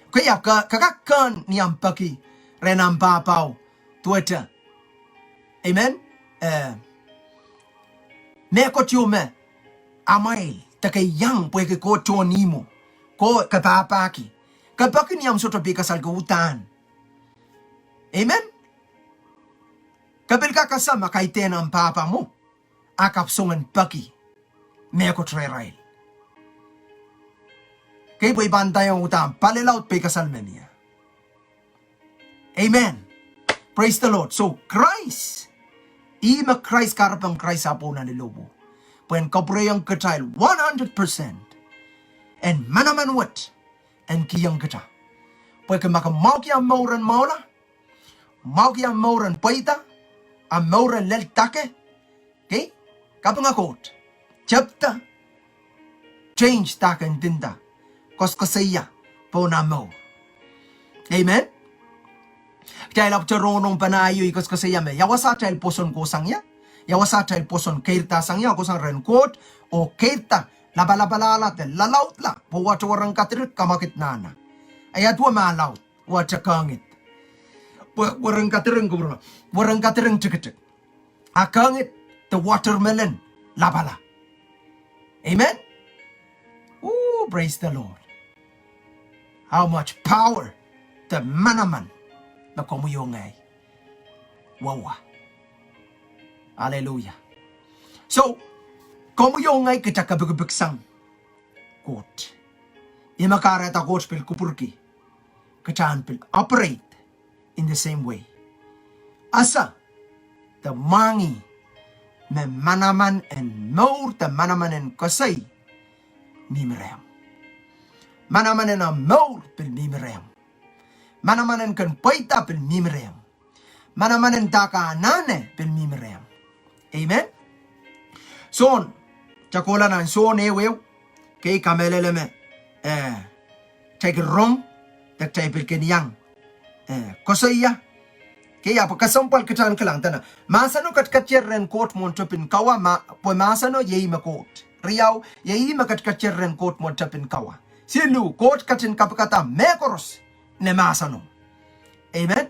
Okay, ahpw ke, ke kak kehn ni ahmw peki rehn ahmw pahpao duwehte, amen, eh, mehkot ieu me amwail de ke iang pwehki ke tohn ihmwo, ke, ke pahpahki. Ke peki ni ahmw sohte peikasal, ke uhdahn. Amen. Ke pil kak ese ma kaidehn ahmw pahpa mwo, a kapw song en peki mehkot rehrail. Okay, pwe I pahn ndaiong uhdahn pali laud peikasal me mie. Amen. Praise the Lord. So Krais, ih me Krais, kahrepen Krais ah pwoula ni lohpwuo, pwehn kapwurehiong kitail one hundred percent en manaman wet en kihong kitail. Pwehki ma ke mwahuki ahmw mour en mwahula, mwahuki ahmw mour en pweida, ahmw mour en lel dake, okay, kapinga Koht, tepda, change dake ndinda, koaskoasoia pohn ahmw mour. Amen. Kitail ahpwte rongorong pahn aio, I koaskoasoia me ia wasa atail pwoson kohsang ie, ia wasa atail pwoson keirdasang ie, kohsang rehn Koht, oh keirda lapalapalahla de lalaudla, pwe wahte weren kadirik kamwakid nahna. Ia duwe me laud, wahte kehngid. Pwe weren kadiring, kupwurma, weren kadiring tikitik, a kehngid de watermelon lapala. Amen. Ooh, praise the Lord. How much power de manaman me komwi oh ngehi wawah. Hallelujah. So komwi oh ngehi kitail kapikipik sang Koht. Ih me kahrehda Koht pil kupwurki kitail en pil operate in the same way. Ese de mwahngih me manaman en mour de manaman en koasoi mihmi rehmw. Manaman en omw mour pil mihmi rehmw. Manaman en kin pweida pil mihmi rehmw. Manaman en dake anahne pil mihmi rehmw. Amen. Sohn, kitail kohla nan Sohn ehuehu, kei kamehlele me, eh, kitail kin rong, de kitail pil kin iang, eh, koasoia. Kei ahpw kesempwal kitail en kilang dene mahseno ketiket rehn Koht mwohn tepin kawa, ma, pwe mahseno iei me Koht. Riau, iei me ketiket rehn Koht mwohn tepin kawa. Siluh, Koht ketin kapikada mehkoaros ni mahseno. Amen.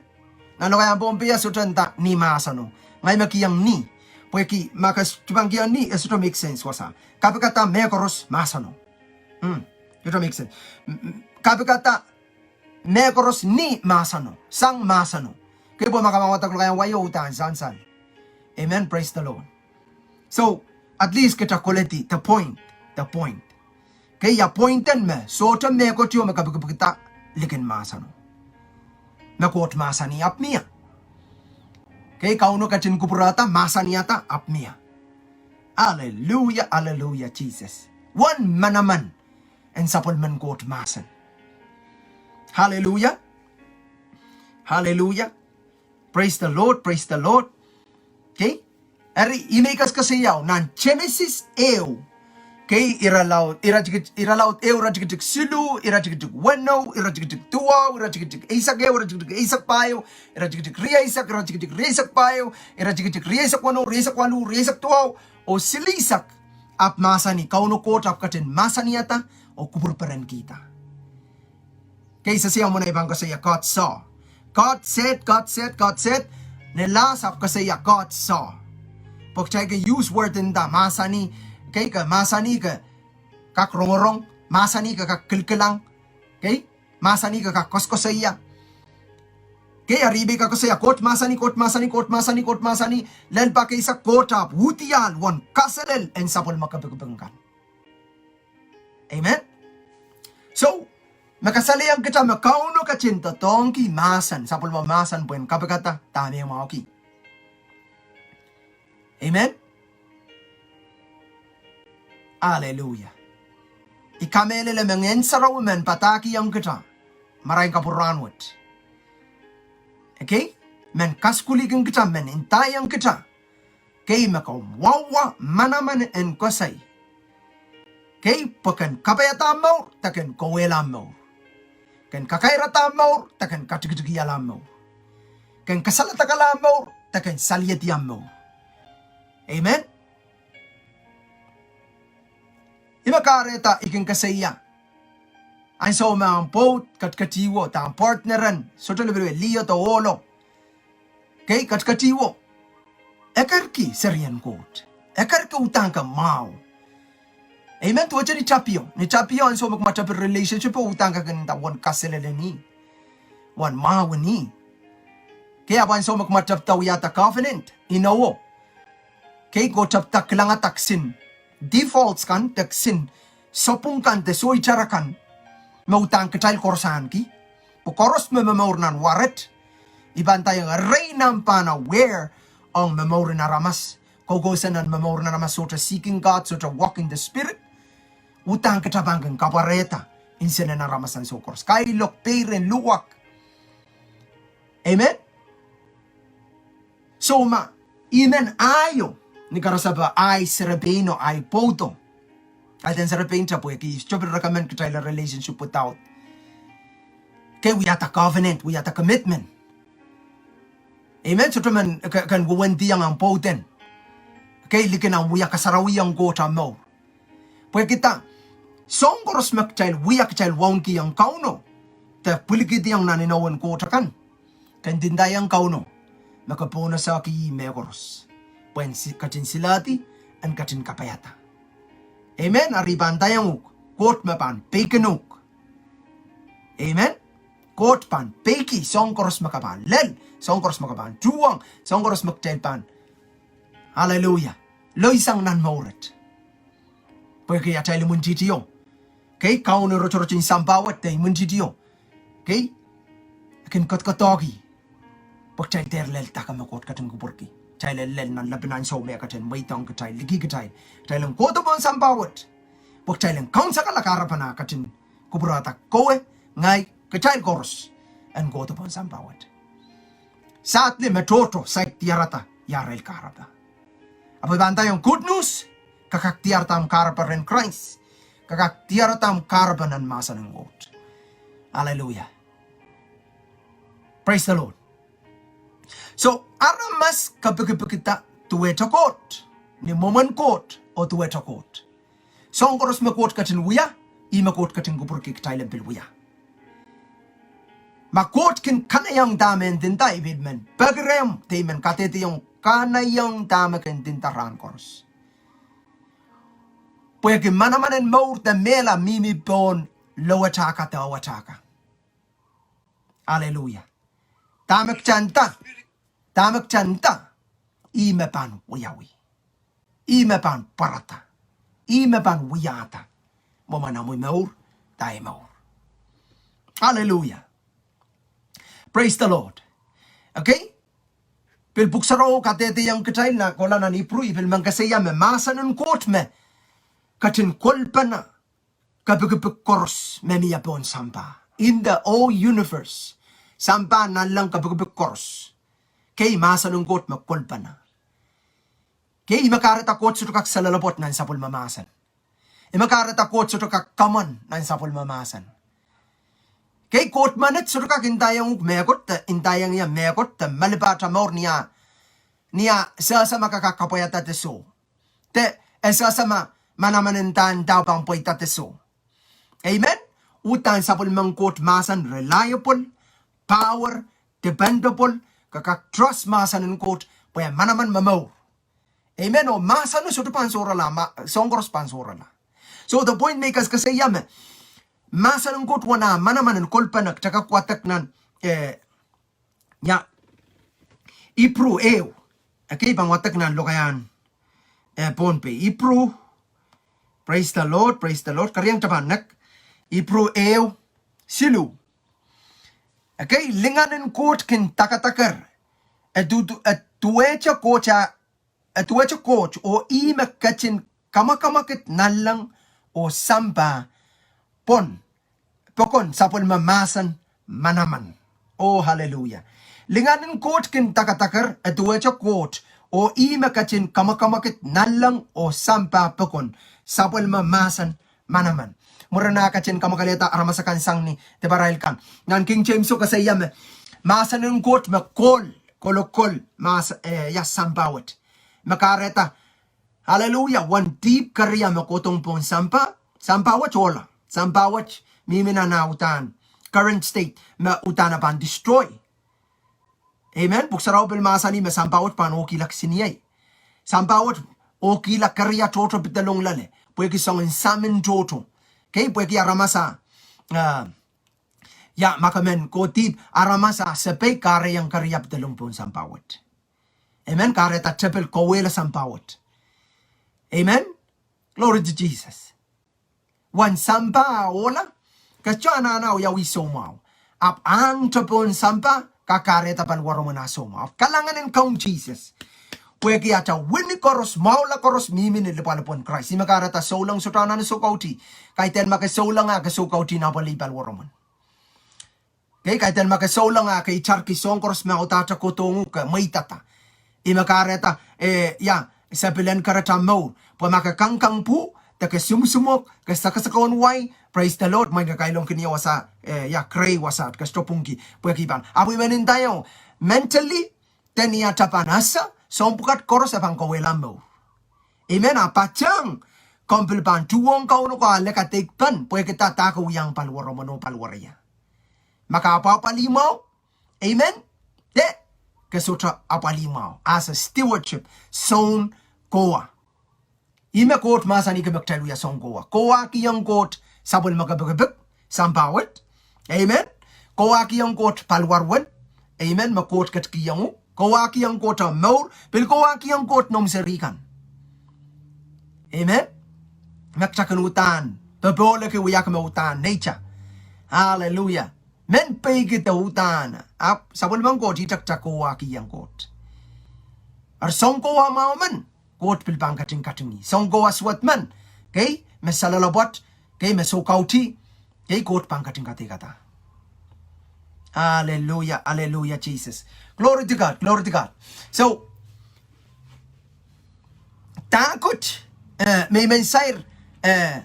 Nan lokaiahn Pohnpei e sohte nda ni mahseno. Ngehi me kihong ni. Pwehki ma ke sohte pahn kihong ni, e sohte make sense wasa. Kapikada mehkoaros mahseno. Hmm. Sohte make sense. M-, m-, kapikada mehkoaros ni mahseno. Sang mahseno. Kei pwe ma ke mwahuwada lokaiahn wai o, udahn sansal. Amen. Praise the Lord. So, at least kitail koledi the point, the point. Kei a point en me, sohte mehkot ieu me kapikipikda likin mahseno. Me Koht mahsanih ahpw mie. Kei Kauno ketin kupwurada, mahsanihada ahpw mie. Aleluia, aleluia, Sises. Uwen manaman en sapwellimen Koht mahsen. Aleluia. Aleluia. Praise the Lord, praise the Lord. Kei, eri ihme I koasokoasoiao nan Genesis ehu. Kei, iralaud, iretikitik, iralaud ehu, iretikitik siluh, iretikitik weneu, iretikitik duwau, iretikitik eisek ehu, iretikitik eisek pahieu, iretikitik rieisek, iretikitik rieisek pahieu, iretikitik rieisek weneu, rieisek waluh, rieisek duwau, oh silihsek. Ahpw mahsanih, Kauno Koht ahpw ketin mahsanihada, oh kupwur perenkihda. Kei sehse ia mwo nei pahn koasoia God saw. God said, God said, God said. Ni last ahpw koasoia God saw. Pwe kitail ke use word nda mahsanih, kei ke mahsanih ke kak rongorong, mahsanih ke kak kilkilang, kei, mahsanih ke kak koasokoasoia. Kei, eri I pil kak koasoia Koht mahsanih, Koht mahsanih, Koht mahsanih, Koht mahsanih, lel pak eisek Koht ahpw uhdiahl uwen kaselel en sapwellime kepikipik kan. Amen. So, me kasalehiong kita me Kauno ketin doadoahngki mahsen, sapwellime mahsen pwehn kapikada dahme e mwahuki. Amen. Aleluia. I kamehlele me Ngehn Sarawi men padahkihong kita marain kapwurahn wet. Okay? Men kasukuhlihkin kita, men ndaiong kita. Kei me komw wawa manaman en koasoi. Kei pwe ken kapaiada mour, de ken kawehla mour. Ken kakairada mour, de ken katikitikihala mour. Ken kasaledekala mour, de ken saliedi mour. Amen. Ihme kahrehda I kin koasoia. Ansou me omw pwoud ketiketiwo, de omw partner en, sohte lipilipil, liodo, ohlo. Kei ketiketiwo. E kerki serien Koht. E kerki uhdahn ke mwahu. Amen. Duwehte ni tapio. Ni tapio ansou me kumwa tapio relationship o uhdahn ke kin nda uwen kaselel en ih. Uwen mwahu en ih. Kei ahpw ansou me kumwa tapida wiahda covenant. Inowo. Kei ke tapida kilangada kisin defaults kan, de kisin sapwung kan, de soitara kan. Me uhdahn kitail koaros ahneki. Pwe koaros me momour nan waret. I pahn ndaiong erein omw pahn aware ong momourin aramas. Koukousoan nan momourin aramas sohte seeking God, sohte walk in the Spirit. Uhdahn kita pahn kin kapwarehda nsenen aramas ansou koaros. Kailok, peiren, luwak. Amen. So ma, I men aio, ni karasepe ahi serepeino, ahi pwoudo. Ahi den serepein tapwehki, I sohte pil recommend kitail en relationship without. Kei wiahda covenant, wiahda commitment. Amen. Sohte men ke, ken wewendihong omw pwouden. Kei likin omw wia kasarawiong Koht omw mour. Pwehki dah, soahng koaros me kitail wia kitail wauneki ong Kauno, de pwilikihdiong nan inowen Koht akan. Ken ndaiong Kauno, me ke pohnese ih mehkoaros. Pwe en si-, ketin silahdi, en ketin kapaiada. Amen, eri I pahn ndaiong uhk, Koht me pahn peikin uhk. Amen. Koht pahn peiki, soahng koaros me ke pahn lel, soahng koaros me ke pahn tuhwong, soahng koaros me kitail pahn. Aleluia. Loisang nan mouret. Pwehki atail imwintihtio. Kei, Kauno rotorot en sampah wet de imwintihtio. Kei, e kin kodokodohki. Pwe kitail dehr lel dahme Koht ketin kupwurki. Kitail lel nan lepin ansou me e ketin mweidohng kitail, likih kitail. Kitail en kohdo pohn sampah wet. Pwe kitail en kaunsekala kahrepen ah ketin kupwurehda kowe, ngehi, kitail koaros en kohdo pohn sampah wet. Sadly, me tohto saik diarada ia irail kahrepe. Ahpw pahn ndaiong good news, ke kak diarada omw kahrepe rehn Krais. Ke kak diarada omw kahrepe nan mahsen en Koht. Hallelujah. Praise the Lord. So, aramas kepikipikda duwehte Koht, ni mwomwen Koht, oh duwehte Koht. Soahng koaros me Koht ketin wia, ih me Koht ketin kupwurki kitail en pil wia. Ma Koht kin kanaiehng dahme ndinda, I pil men peki rehmw, de I men kadehdehiong kanaiehng dahme ke ndinda rahn koaros. Pwehki manaman en mour de mehla mihmi pohn lowetahka de owetahka. Hallelujah. Dahme kitail nda, dahme kitail nda, ih me pahn wiawi. Ih me pahn pwarada. Ih me pahn wiahda mwomwen omwi mour, de ahi mour. Hallelujah. Praise the Lord. Okay? Pil pwuhk sarawi kadehdehiong kitail nan, kohla nan Ipru, I pil men koasoia me mahsen en Koht me ketin kolpene kepikipik koaros me mie pohn sampah. In the whole universe. Sampah, nanleng, kepikipik koaros. Kei mahsen en Koht me kolpene. Kei, ih me kahrehda Koht sohte kak selelepwoat nan sapwellime mahsen. Ih me kahrehda Koht sohte kak kamwen nan sapwellime mahsen. Kei, Koht menet sohte kak ndaiong uhk mehkot de, ndaiong ie mehkot de, malipa atail mour ni ah, ni ah sehse ma ke kak kapwaiada de soh. De, e sehse ma manaman en ndahndahn pahn pweida de soh. Amen. Uhdahn sapwellimen Koht mahsen reliable, power, dependable, ke kak trust mahsen en Koht, pwe manaman me mour. Amen. Oh mahsen sohte pahn sohrala, ma, soahng koaros pahn sohrala. So the point makers koasoia me mahsen en Koht wia manaman en kolpene, kitail kak wadek nan, eh, ia, Ipru ehu. Okay, pahn wadek nan lokaiahn, eh, Pohnpei. Ipru, praise the Lord, praise the Lord. Keriau, kitail pahn nek Ipru ehu, siluh. Okay, lingan en Koht kin dakadaker. E du, du, e duwehte Koht a, e duwehte Koht, oh ih me ketin kamwakamwakid nanleng oh sampah pokon, pokon sapwellime mahsen manaman. Oh, hallelujah. Lingan en Koht kin dakadaker, e duwehte Koht, oh ih me ketin kamwakamwakid nanleng oh sampah pokon sapwellime mahsen manaman. Mwurin ah ketin kamwakelehda aramas akan sang ni diparail kan. Nan King James o koasoia me mahsen en Koht me kohl, kolokol, mahs, eh, ia sampah wet. Me kahrehda, hallelujah, uwen dihp keria me kohdohng pohn sampah, sampah wet ohla, sampah wet mihmi nan ah uhdahn current state me uhdahn e pahn destroy. Amen. Pwuhk Sarawi pil mahsanih me sampah wet pahn ohkihla kisiniei. Sampah wet ohkihla keria tohto pedolong loale. Pwehki soangen samin tohto. Okay, pwehki aramas a, ah, ia, ma ke men kohdo dihp, aramas a sepeik kahrehiong keria pedolong pohn sampah wet. Amen. Kahrehda tepil kauwehla sampah wet. Amen. Glory to Jesus. Uwen sampah ohla, ke sohte anahne wiawi soumwahu. Ahpw ahngte pohn sampah, kak kahrehda paliwaromwen ah soumwahu. Ahpw kalahngan en Kaun Sises, pwehki atail wini koaros, mwahula koaros mihmi ni lipwalipwen Krais. Ih me kahrehda souleng sohte anahne soukauti. Kaidehn ma ke souleng ah ke soukauti nan pwelih paliwaromwen. Okay, kaidehn ma ke souleng ah ke itarki soahng koaros me audahte kohdohng uhk ke mweidada. Ih me kahrehda, eh, ia, se pil en kerehda mour. Pwe ma ke kangkang pwuh, de ke sumwsumwok, ke sakasakohn wai, praise the Lord, mwein ke kailongkin ia wasa, eh, ia, kerei wasa, ke sohte pwungki, pwehki pahn. Ahpw I men ndaiong, mentally, de ni atail pahn ese, soahng pwukat koaros e pahn kauwehla mour. Amen, a patehng, komw pil pahn tuhwong Kauno ko ale kadeikpen, pwehki dahde ke wiahiong paliwaromwen oh paliwar ie. Ma ke apwapwalih mwahu, amen, de ke sohte apwalih mwahu. As a stewardship, soun kowa. Ih me Koht mahsanih me kitail wia soun kowa. Kowahkihong Koht sapwellime kepikipik, sampah wet. Amen. Kowahkihong Koht paliwaromwen. Amen. Me Koht ketikihong uhk. Kowahkihong Koht omw mour. Pil kowahkihong Koht noumw seri kan. Amen. Me kitail kin uhdahn popohliki wia me uhdahn nature. Hallelujah. Men peikihda uhdahn. Ahpw sapwellimen Koht ihte kitail kowahkihong Koht. Eri soun kowa mwahu men, Koht pil pahn ketin katingih. Soun kowa suwed men, okay, me saloalopwoat, kei, me soukautih, kei, Koht pahn ketin kadeikada. Hallelujah, hallelujah, Jesus. Glory to God, glory to God. So, dahkot, eh, me I men sair, eh,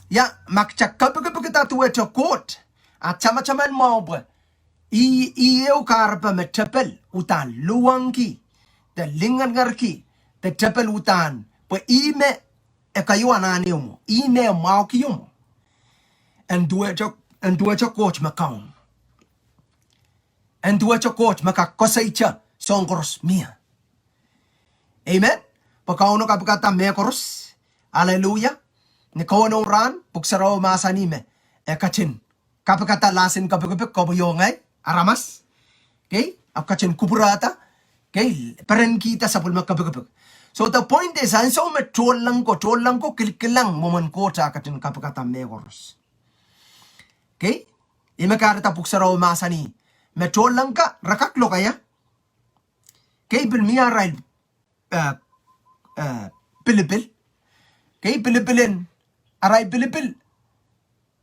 ia, ma kitail kapikipikda duwehte Koht, a tamataman mwahu pwe, ih, ih ehu kahrepe me tepel uhdahn luwangki, de lingeringerki, de tepel uhdahn, pwe ih me e keieu anahne mwo, ih me e mwahuki mwo. En duwehte, en duwehte Koht me Kaun. En duwehte Koht me kak koasoia soahng koaros mie. Amen. Pwe Kauno kapikada mehkoaros. Hallelujah. Ni kauwehn rahn, Pwuhk Sarawi mahsanih me e ketin kapikada lasin kapikipik koapohiongehr aramas. Kei, ahpw ketin kupwurada, kei, perenkihda sapwellime kapikipik. So the point is, ansou me tohnleng ko, tohnleng ko kilkilang mwomwen Koht a ketin kapikada mehkoaros. Kei, ih me kahrehda Pwuhk Sarawi mahsanih me tohnleng ka re kak lokaia. Kei, pil mie arail, eh, eh, pilipil. Kei, pilipil en, arail pilipil.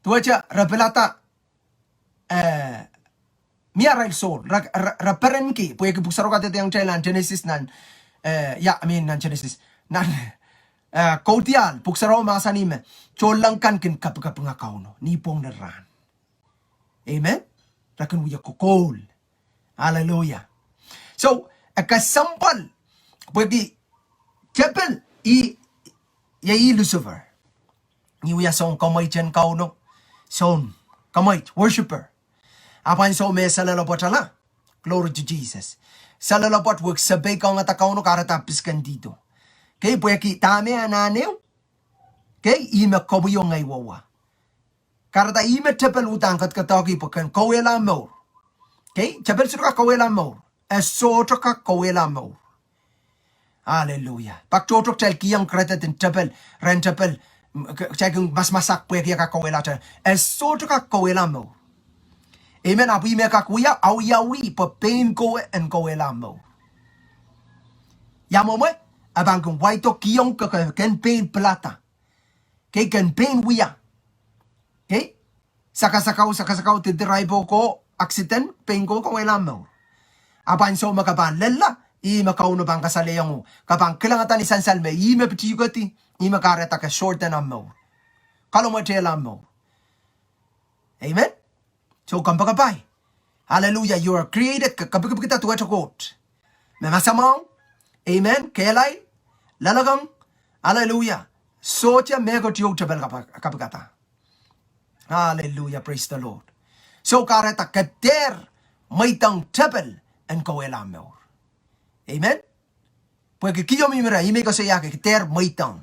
Duwehte re pilada, eh, mie arail soul, re, re, re perenki, pwehki Pwuhk Sarawi kadehdehiong kitail nan Genesis nan, eh, ia, I mean nan Genesis, nan, eh, Kaudiahl, Pwuhk Sarawi mahsanih me tohnleng kan kin kapikapinga Kauno ni pwohng ni rahn. Amen. Re kin wia kokoul. Hallelujah. So, e kesempwal, pwehki tepel ih, ia ih Lucifer. Ih wia soun kamweit en Kauno, soun kamweit, worshipper. Ahpw ansou me e saloalopwoatala, glory to Jesus. Saloalopwoat wehk sepeikangada Kauno, kahrehda pisikendihdo. Kei, pwehki dahme e anahne, kei, ih me koapohiong ngehi wauwa. Kahrehda ih me tepel uhdahn kadakedohki pwe ken kauwehla mour. Kei, tepel sohte kak kauwehla mour. E sohte kak kauwehla mour. Hallelujah. Pak tohto kitail kihong credit en tepel, rehn tepel, m-, k-, kitail kin masamasak pwehki e kak kauwehla te. E sohte kak kauwehla mour. Amen. Ahpw ih me kak wia, awiawi pwe pein kowe en kauwehla mour. Ia mwomwe, e pahn kin waido kihong ke, ke, ken pein pilada. Kei, ken pein wia. Kei, sakasakau, sakasakau, didiraipo ko, accident, pein ko kauwehla mour. Ahpw ansou me ke pahn lella, ih me Kauno pahn kasalehiong uhk. Ke pahn kilangada ni sansal me ih me pitihukedi, ih me kahrehda ke shorten ahmw mour. Kalamwetehla ahmw mour. Amen. So kompoakepahi. Hallelujah. You are created, ke kapikipikda duwehte Koht me masamwahu. Amen. Kehlail, loalokong. Hallelujah. Sohte mehkot ieu tepel kap-, kapikada. Hallelujah. Praise the Lord. So kahrehda ke dehr mweidohng tepel en kauwehla mour. Amen. Pwehki kio mihmi reh, ih me I koasoiahki, ke dehr mweidohng.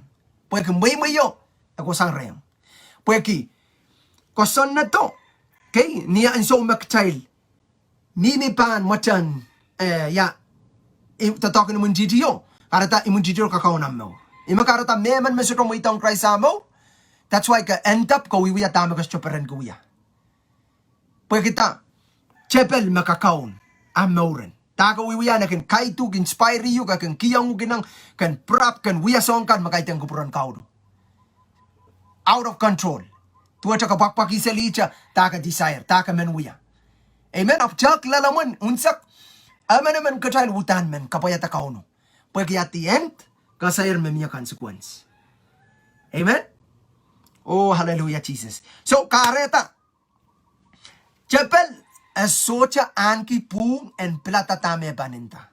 Pwehki mweimweio e kohsang rehmw. Pwehki kosonnedo, kei, ni ansou me kitail mihmi pahn mwetehn, eh, ia, i-, doadoahk en imwintihtio, kahrehda imwintihtio kakaun ahmw mour. Ih me kahrehda mehmen me sohte mweidohng Krais ahmw mour, that's why ke end up ke wiewia dahme ke sohte perenki wia. Pwehki dah, tepel me kakaun ahmw mour en. Dah ke wiewia, e kin guide uhk, inspire uhk, e kin kihong uhk ineng, kin prap, kin wia soahng kan me kaidehn kupwuren Kauno. Out of control. Duwehte ke pwakpwakihseli ihte dah ke desire, dah ke men wia. Amen. Ahpw tehk loalomw en unsek, emenemen kitail uhdahn men kapwaiada Kauno. Pwehki at the end, ke sair me mie consequence. Amen. Oh, hallelujah, Jesus. So, kahrehda tepel e sohte ahneki pwuhng en pilada dahme e pahn nda.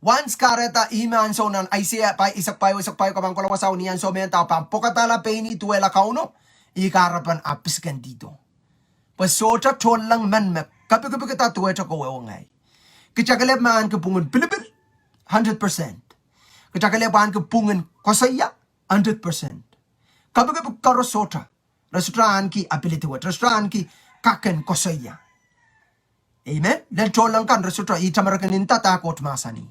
Once kahrehda ih me ansou nan Aiseia pahieu, eisek pahieu, eisek pahieu, ke pahn kohla wasao, ni ansou me e nda pahn pwokadahla pein ih duwehla Kauno, ih kahrepen ahpw pisikendihdo. Pwe sohte tohnleng men me kapikipikda duwehte kowe oh ngehi. Kitail kelehpw me ahneki pwungen pilipil, hundred percent. Kitail kelehpw ahneki pwungen koasoia, hundred percent. Kapikipik koaros sohte. Re sohte ahneki ability wet. Re sohte ahneki kak en koasoia. Amen. Lel tohnleng kan re sohte, ihte me re kin nda dah Koht mahsanih.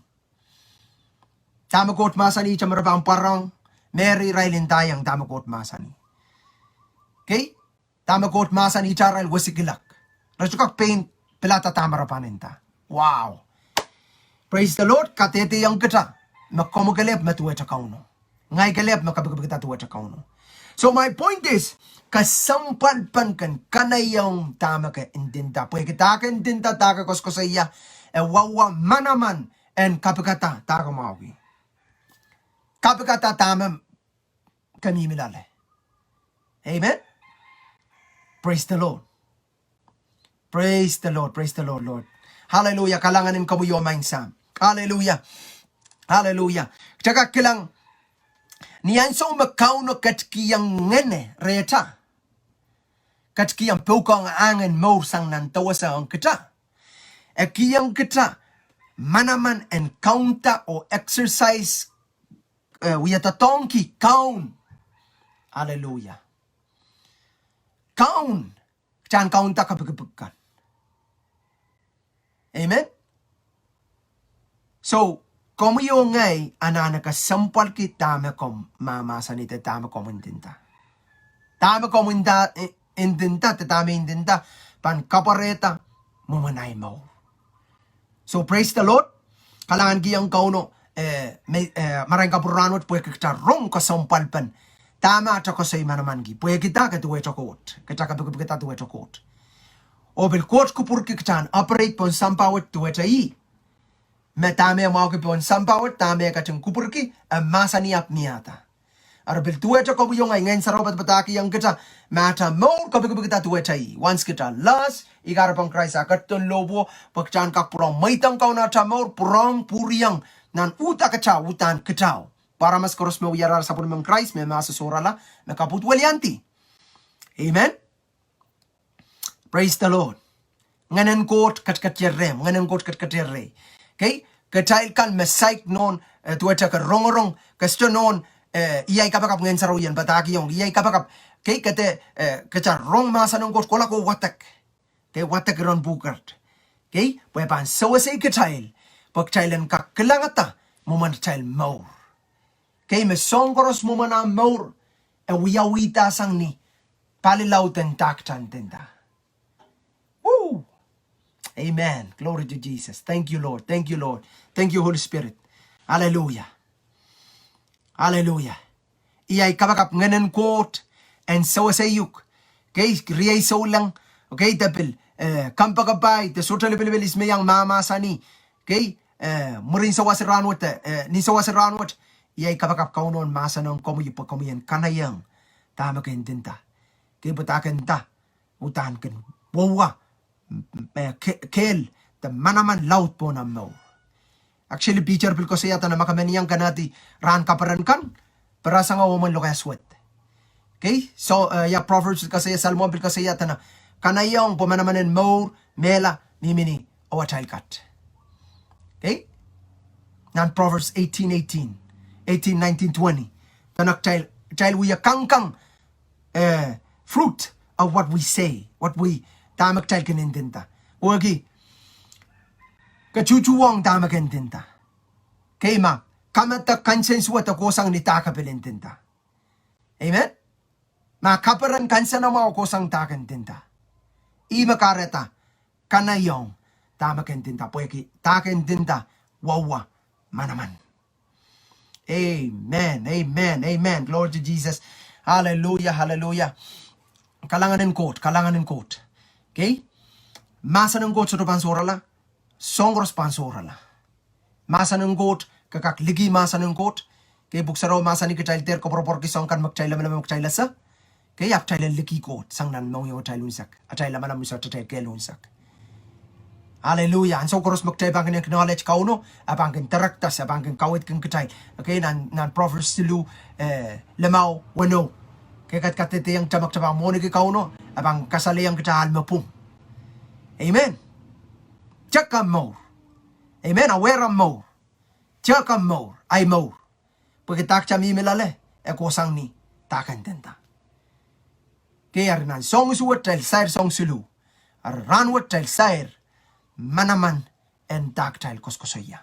Dahme Koht mahsanih ihte me re pahn pwarohng, Meri, irail ndaiong dahme Koht mahsanih. Kei, dahme Koht mahsanih ihte arail wesikilak. Re sohte kak pein pilada dahme re pahn nda. Wow. Praise the Lord, kadehdehiong kitail me komw kelehpw me duwehte Kauno. Ngehi kelehpw me kapikipikda duwehte Kauno. So my point is, kesempwalpen ken kanaiehng dahme ke ndinda. Pwehki dahme ke ndinda, dahme ke koasoakoasoia, e wauwa manaman en kapikada dahme ke mwahuki. Kapikada dahme ke mihmi loale. Amen. Praise the Lord. Praise the Lord. Praise the Lord, Lord. Hallelujah. Kalahngan en komwi oh Maing Sahm. Hallelujah. Hallelujah. Kitail kak kilang ni ansou me Kauno ketikihong ngehn rehtail, ketikihong pwukoahn ahng en mour sang nan dewese ong kitail, e kihong kitail manaman en kaunda oh exercise, eh, wia doadoahngki kaun. Hallelujah. Kaun, kitail en kaunda kapikipik kan. Amen. So, komwi oh ngehi anahne kesempwalki dahme komw mahmahsanih de dahme komw ndinda. Dahme komw nda, eh, ndinda de dahme I ndinda pahn kapwarehda mwomwen ahi mour. So praise the Lord. Kalahngan kihong Kauno, eh, me, eh, marain kapwurehng rahnwet pwehki kitail rong kesempwalpen dahme atail koasoi manamanki. Pwehki dah? Ke duwehte Koht. Kitail kapikipikda duwehte Koht. Oh pil Koht kupwurki kitail en operate pohn sampah wet duwehte ih. Me dahme e mwahuki pohn sampah wet, dahme e ketin kupwurki, e mahsanih ahpw miehda. Eri pil duwehte komwi oh ngehi, Ngehn Sarawi padapadahkihong kitail me atail mour kapikipikda duwehte ih. Once kitail lost, ih kahrepen Krais eh ketido lohpwuo, pwe kitail en kak pwurehng mweidohng Kauno atail mour, pwurehng pwuriong nan uhdahn kitail, uhdahn kitail. Pwe aramas koaros me wia arail sapwellimen Krais me mahso sohrala, me kapwuhd weliandi. Amen. Praise the Lord. Ngehn en Koht ketiketier rehmw, Ngehn en Koht ketiketier rehi. Okay? Kitail kan me saik nohn, eh, duwehte ke rongorong, ke sohte nohn, eh, iei ahi kapakap Ngehn Sarawi en padahkihong, iei ahi kapakap. Okay? Kede, eh, kitail rong mahsen en Koht kohla ko wadek. Okay? Wadek iren pwukat. Okay? Pwe pahn sewesei kitail, pwe kitail en kak kilangada mwomwen atail mour. Okay? Me soahng koaros mwomwen ah mour, e wiawihda sang ni pali laud en dah kitail ndinda. Woo! Amen. Glory to Jesus. Thank you, Lord. Thank you, Lord. Thank you, Holy Spirit. Hallelujah. Hallelujah. Iei ahi kapakap Ngehn en Koht en sewesei uhk. Okay, riei souleng. Okay, de pil, eh, kompoakepahi, de sohte lipilipil ihs me iang mahmahsanih. Okay, eh, mwurin sewese rahnwet, eh, ni sewese rahnwet. Iei ahi kapakap Kauno en mahsanihong komwi pwe komwi en kanaiehng dahme ke ndinda. Okay, pwe dah ke nda, uhdahn kin wauwa, m-, m-, eh, ke-, kehl de manaman laud pohn omw mour. Actually, Piter pil koasoia dene ma ke men iang kanahdi rahn kaperen kan, pirasang oh omwen lokaiahs wet. Okay, so, eh, ia Proverbs pil koasoia, Salomo pil koasoia dene, kanaiehng pwe manaman en mour, mehla, mihmi ni, oh atail kat. Okay? Nan Proverbs eighteen eighteen, eighteen, nineteen, twenty. Dene kitail, kitail wia kangkang, eh, fruit of what we say, what we, dahme kitail kin ndinda. Wehwehki, ke tuhtuhwong dahme ke ndinda. Okay, ma ke mada kansensuwed, e kohsang ni dah ke pil ndinda. Amen. Ma kaperen kansenamwahu, e kohsang dah ke ndinda. Ih me kahrehda kanaiehng dahme ke ndinda, pwehki dah ke ndinda wauwa manaman. Amen, amen, amen. Glory to Jesus. Hallelujah, hallelujah. Kalahngan en Koht, kalahngan en Koht. Okay? Mahsen en Koht sohte pahn sohrala, soahng koaros pahn sohrala. Mahsen en Koht, ke kak liki mahsen en Koht. Okay, Pwuhk Sarawi mahsanih kitail dehr koapworopworki soahng kan me kitail lamalam, me kitail ese. Okay, ahpw kitail en liki Koht sang nan mohngiong atail unsek, atail lamalam unsek, atail kehl unsek. Hallelujah. Ansou koaros me kitail pahn kin acknowledge Kauno, e pahn kin direct us, e pahn kin kaweidki kitail. Okay, nan, nan Proverbs siluh, eh, limau, weneu. Okay, ke kadehdehiong kitail me kitail pahn mwohniki Kauno, e pahn kasalehiong kitail ahl me pwung. Amen. Tiahk omw mour. Amen. Aware omw mour. Tiahk omw mour, ahi mour. Pwehki dah kitail mihmi loale, e kohsang ni dah ke ndinda. Okay, eri nan soahng isuh wet kitail sair soahng siluh. Eri rahnwet kitail sair manaman en dah kitail koasokoasoia.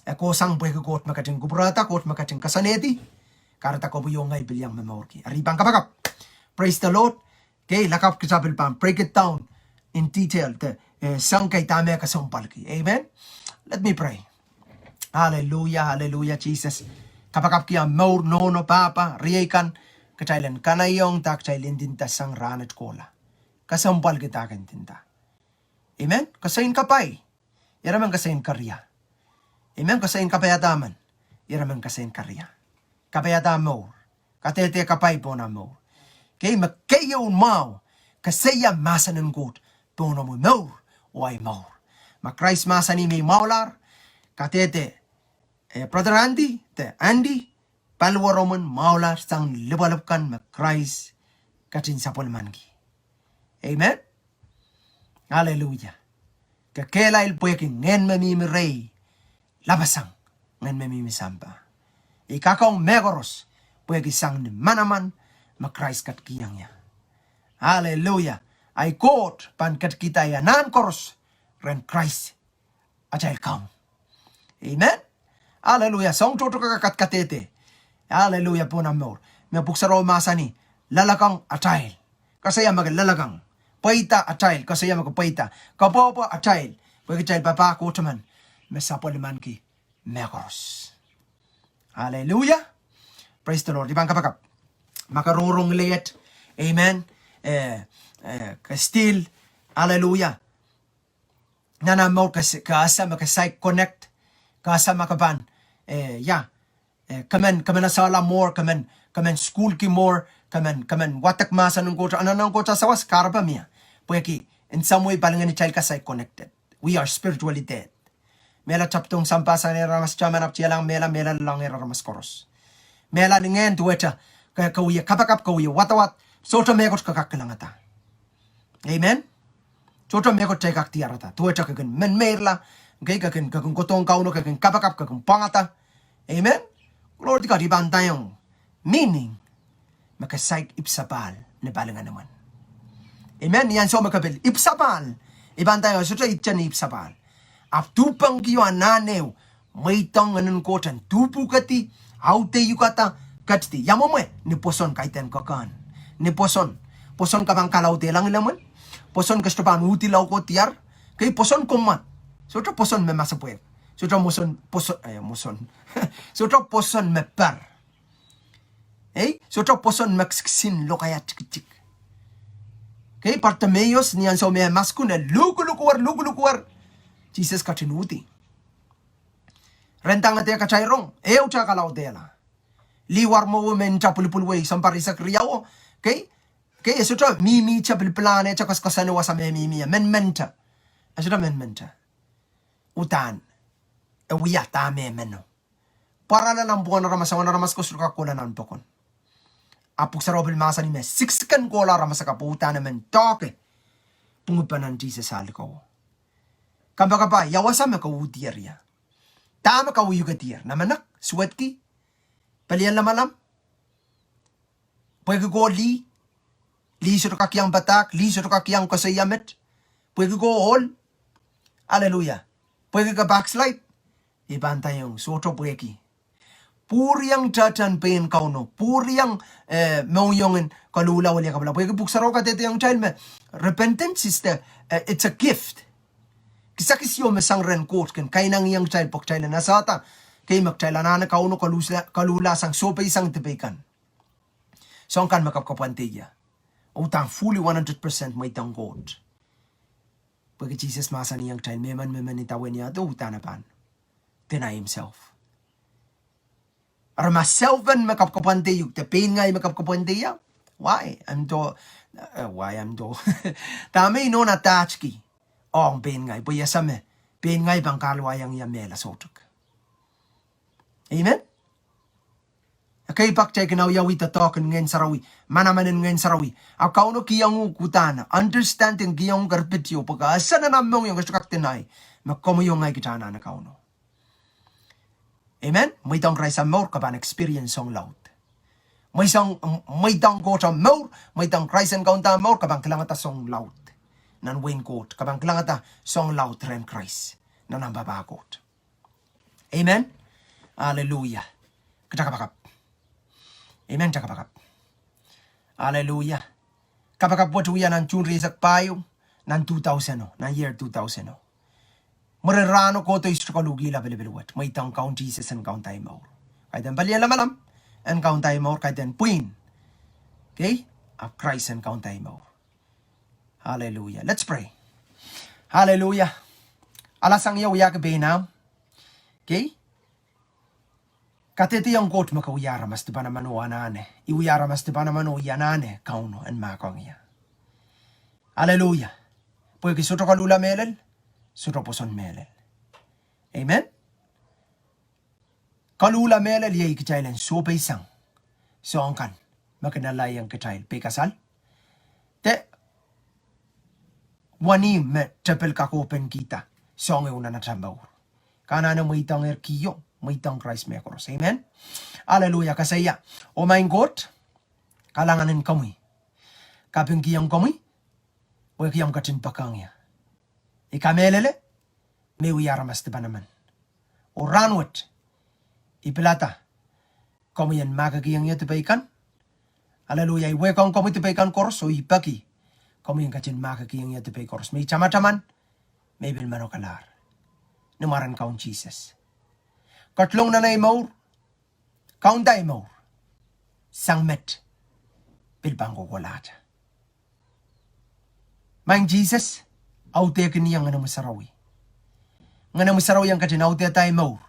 E kohsang pwehki Koht me ketin kupwurehda, Koht me ketin koasoanehdi, kahrehda komwi oh ngehi pil iang momourki. Eri pahn kapakap. Praise the Lord. Okay, lakapw kitail pil pahn break it down in detail, de, eh, soahng kei dahme kesempwalki. Amen. Let me pray. Hallelujah, hallelujah, Jesus. Kapakapki ahmw mour, nohno, pahpa, riei kan, kitail en kanaiehng dah kitail ndinda sang rahnwet kohla. Kesempwalki dah ke ndinda. Amen. Koasoi en kapai, ira men koasoi en keria. Amen. Koasoi en kapaiada emen, ira men koasoi en keria. Kapaiada mour. Kadehde kapai pohn ahmw mour. Kei me keieu mwahu, koasoia mahsen en Koht pohn omw mour, oh ahi mour. Ma Krais mahsanih me I mwahulahr, kadehde, eh, Brother Andy, de Andy, paliwaromw en mwahulahr sang lipwalipw kan me Krais ketin sapwellimaniki. Amen. Aleluia. Ke kehlail pwehki ngehn me mihmi rehi, lapasang ngehn me mihmi sampah. I kakaun mehkoaros pwehki sang ni manaman me Krais ketikihong ie. Aleluia. Ahi Koht pahn ketikihda anahn koaros rehn Krais atail Kaun. Amen. Aleluia. Soahng tohto kak kadehde. Aleluia. Pohn ahmw mour. Me Pwuhk Sarawi mahsanih, loalokong atail, koasoia me ke loalokong. Pweida atail, koasoia me ke pweida. Kapwopwo atail, pwehki kitail papah Koht emen me sapwellimaniki mehkoaros. Aleluia. Praise the Lord. I pahn kapakap ma ke rongorong ngileiet. Amen. Eh, eh, ke still, aleluia, nan ahmw mour ke s-, ke ese me ke saik connect. Ke ese me ke pahn, eh, ia, eh, ke men, ke men esehla more, ke men, ke men sukuhlki more, ke men, ke men wadek mahsen en Koht, anahn en Koht sawas, kahrepe mie. Pwehki in some way palingehn kitail kak saik connected. We are spiritually dead. Mehla tapdohng sampah sang aramas, taman ahpw tialahng mehla, mehla lelohngehr aramas koaros. Mehla ni ngehn duwehte ke, ke wie kapakap, ke wie wadawad, sohte mehkot ke kak kilangada. Amen. Sohte mehkot kitail kak diarada. Duwehte ke kin men meirla, okay, ke kin, ke kin kohdohng Kauno, ke kin kapakap, ke kin pwangada. Amen. Glory to God. I pahn ndaiong, meaning, me ke saik ipwsapahl ni palingehn emen. Amen. Ni ansou me ke pil ipwsapahl, I pahn ndaiong, sohte ipwte ni ipwsapahl. Ahpw duhpengkio anahn ehu, mweidohng Ngehn en Koht en duhpwukedi, audehukada, ketidi. Ia mwomwe? Ni pwoson, kaidehn kokohn. Ni pwoson. Pwoson ke pahn kalaudehla ngilemwen. Pwoson ke sohte pahn uhdi lao ko diar. Kei pwoson komwad. Sohte pwoson me masepwehk. Sohte pwoson, pwoson, eh, pwoson. Sohte pwoson me per. Ei, sohte pwoson me kisin lokaia tikitik. Kei Partimeus, ni ansou me e maskun, e lukulukuwer, lukulukuwer. Sises ketin uhdi. Rendahng de kitail rong, ehute kalaudehla. Lih warmwowe me nta pwulopwul wei, sounpar eisek riau. Kei, kei e sohte mihmihte, pilipilahn, e sohte koasoakoasoane wasa me mihmi, e menmente. E sohte menmente. Uhdahn e wia dahme e meno. Pwarala nan pwukoahn aramas, soangen aramas ko sohte kak kohla nan pokon. Ahpw Pwuhk Sarawi pil mahsanih me siksiken kohla aramas akan pwe uhdahn e men doahke pwungipen Sises ah likowo. Kompoakepah, ia wasa me ke uhdier ie? Dahme ke wie uhkedier? Namenek, suwedki, pelien lamalam, pwehki ke ohl lih, lih sohte kak iang padahk, lih sohte kak iang koasoia met, pwehki ke ohl. Aleluia. Pwehki ke backslide. I pahn ndaiong, sohte pwehki. Pwuriong tehtehn pein Kauno, pwuriong, eh, mohngiong en koluhla, wiliakapwala. Pwehki Pwuhk Sarawi kadehdehiong kitail me repentance is the, eh, it's a gift. Kisakis ieu me sang rehn Koht kin kainengieng kitail pwe kitail en esehda, kei me kitail anahne Kauno, koluhla, koluhla sang sohpeisang dipei kan. Soahng kan me kapwkapwandei ie. Uhdahn fully one hundred percent mweidohng Koht. Pwehki Sises mahsanihong kitail, mehmen, mehmen idawehn iaduwen uhdahn e pahn deny himself. Aramas sewese me kapwkapwandei uhk, de pein ngehi me kapwkapwandei ie. Why? Ahmdo, eh, why ahmdo? Dahme I nohn atahtki ong pein ngehi, pwe I ese me pein ngehi pahn kahluwaiong ie mehla soutuk. Amen. Ekei pak kitail kin awiawih doadoahk en Ngehn Sarawi, manaman en Ngehn Sarawi. Ahpw Kauno kihong uhk uhdahn understanding, kihong uhk erpit ieu pwe ke ese nan ahmw mohngiong, ke sohte kak deny me komwi oh ngehi kita anahne Kauno. Amen. Mweidohng Krais ahmw mour, ke pahn experience soahng laud. Mweidohng, mweidohng Koht ahmw mour, mweidohng Krais en kaunda ahmw mour, ke pahn kilangada soahng laud nan wehin Koht, ke pahn kilangada soahng laud rehn Krais nan ahmw papah Koht. Amen. Aleluia. Kita kapakap. Amen, kita kapakap. Aleluia. Kapakap wet wia nan June rieisek pahieu, nan two thousand o, nan year two thousand o. Mwurin rahno kohdo I sohte koluhkihla pilipil wet. Mweidohng Kaun Sises en kaunda ahi mour. Kaidehn palien lamalam en kaunda ei mour, kaidehn pwihn. Okay? Ahpw Krais en kaunda ei mour. Hallelujah. Let's pray. Hallelujah. Alasang ia wiahki pein ahmw. Okay? Kadehdehiong Koht me ke wia aramas dipan emen oh anahne. I wia aramas dipan emen oh I anahne Kauno en mahkohng ie. Hallelujah. Pwehki sohte koluhla mehlel, sohte pwoson mehlel. Amen. Koluhla mehlel iei kitail en sohpeisang soahng kan me kin alaiong kitail peikasal de wenihmw me tepil kak ohpenkihda soahng ehu nan atail mour. Ke anahne mweidohngehr kio, mweidohng Krais mehkoaros. Amen. Hallelujah. Koasoia, oh Maing Koht, kalahngan en komwi. Kapingkihong komwi pwehki omw ketin poakohng ie. I kamehlele me I wia aramas dipan emen. Oh rahnwet I pilada komwi en mahkikihong ie dipei kan. Hallelujah. I wehkohng komwi dipei kan koaros oh I peki komwi en ketin mahkikihong ie dipei koaros me I tamataman, me I pil manokelahr. Ni mwaren Kaun Sises. Ketilong nan ei mour, kaunda ei mour sang met pil pahn kohkohlahte. Maing Sises, audehkin ie Ngenomwi Sarawi. Ngenomwi Sarawi en ketin audehda ei mour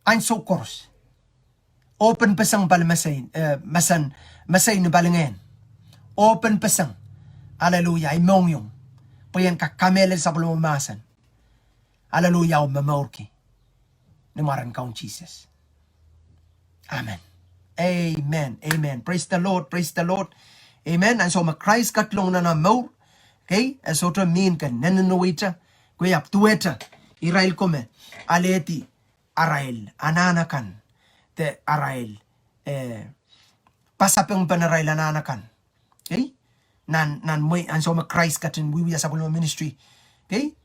ansou koaros. Open peseng pali mesei, eh, mesen, mesei ni palingehn. Open peseng. Hallelujah. Ei mohngiong pwe I en kak kamehlele sapwellimomwi mahsen. Hallelujah. Oh momourki ni mwaren Kaun Sises. Amen. Amen. Amen. Praise the Lord. Praise the Lord. Amen. Ansou me Krais ketilong nan omw mour, okay, e sohte mihn ke nennenweite, ke ahpw duwehte irail ko me alehdi arail anahn akan de arail, eh, pasapengpen arail anahn akan. Okay? Nan, nan mwehi ansou me Krais ketin wiewia sapwellime ministry. Okay?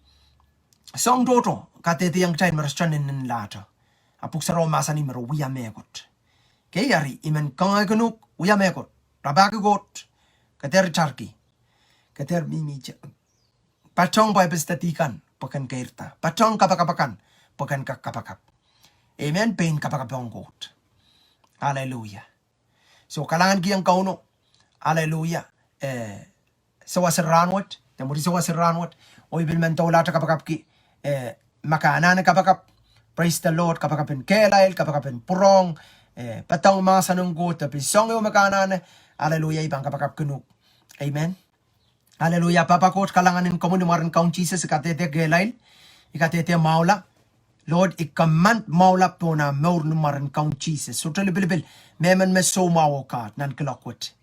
Soahng tohto kadehdehiong kitail me re sohte nennenlahte. A pwuhk sarawi mahsanih me re wia mehkot. Okay, eri I men kangoangehkin uhk, wia mehkot. Rapahki Koht. Ke dehr itarki. Ke dehr mihmihte. Patohng Bible study kan pwe ken keirda. Patohng kapakap akan pwe ken kak kapakap. Amen. Pein kapakap ong Koht. Hallelujah. So kalahngankihong Kauno. Hallelujah. Eh, sawas en rahnwet, de mwuri sawas en rahnwet, oh I pil men doulahte kapakapki, eh, ma ke anahne kapakap. Praise the Lord. Kapakap en kehlail, kapakap en pwurehng, eh, patohng mahsen en Koht, de pil soahng ehu ma ke anahne. Hallelujah. I pahn kapakapkin uhk. Amen. Hallelujah. Pahpa Koht, kalahngan en komwi ni mwaren Kaun Sises. I kadehde kehlail, I kadehde mwahula. Lord, I command mwahula pohn ah mour ni mwaren Kaun Sises. Sohte lipilipil mehmen me soumwahu, oh God, nan kiloak wet.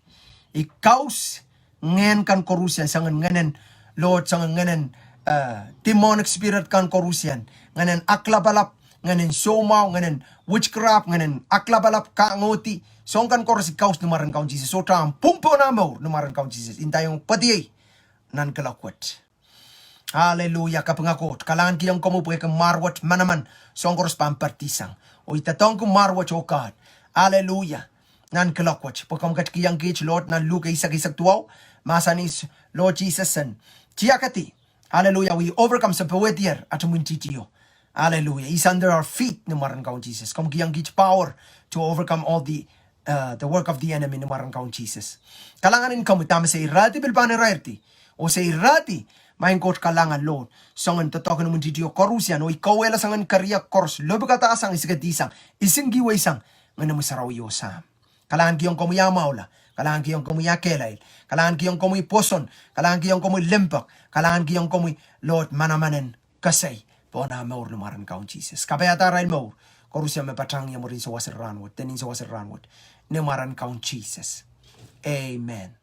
I kaus ngehn kan koarusie, soangen ngehnen, Lord, soangen ngehnen, eh, demonic spirit kan koarusie, ngehnen aklapalap, ngehnen soumwahu, ngehnen witchcraft, ngehnen aklapalap, kangohdi, soahng kan koaros I kaus ni mwaren Kaun Sises. Sohte ahmw pwung pohn ah mour ni mwaren Kaun Sises. I ndaiong pwediei nan kiloak wet. Hallelujah. Kapinga Koht, kalahngankihong komwi pwehki mwarwet manaman, soahng koaros pahn padisang. Oh I doadoahngki mwarwet, oh God. Hallelujah. Nan kiloak wet pwe komw ketikihong kiht, Lord, nan Luk eisek, eisek duwau, mahsanih, Lord Jesus, en tiakedi. Hallelujah. We overcome, se powehdier ahmw imwintihtio. Hallelujah. Is under our feet ni mwaren Kaun Sises. Komw kihong kiht power to overcome all the, uh, the work of the enemy ni mwaren Kaun Sises. Kalahngan en komwi, dahme se irehdi pil pahn irairdi. Oh se irehdi, Maing Koht, kalahngan Lord, soangen doadoahk en imwintihtio koarusie, oh I kauwehla soangen keriau koaros, lopwukadahsang, isikadisang, isingkihweisang Ngenomwi Sarawi oh Sahm. Kalahngankihong komwi ah mwahula, kalahngankihong komwi ah kehlail, kalahngankihong komwi pwoson, kalahngankihong komwi limpoak, kalahngankihong komwi, Lord, manaman en kesei pohn ah mour ni mwaren Kaun Sises. Kapaiada arail mour koarusie me patehng ie mwurin sawas en rahnwet, de nin sawas en rahnwet, ni mwaren Kaun Sises. Amen.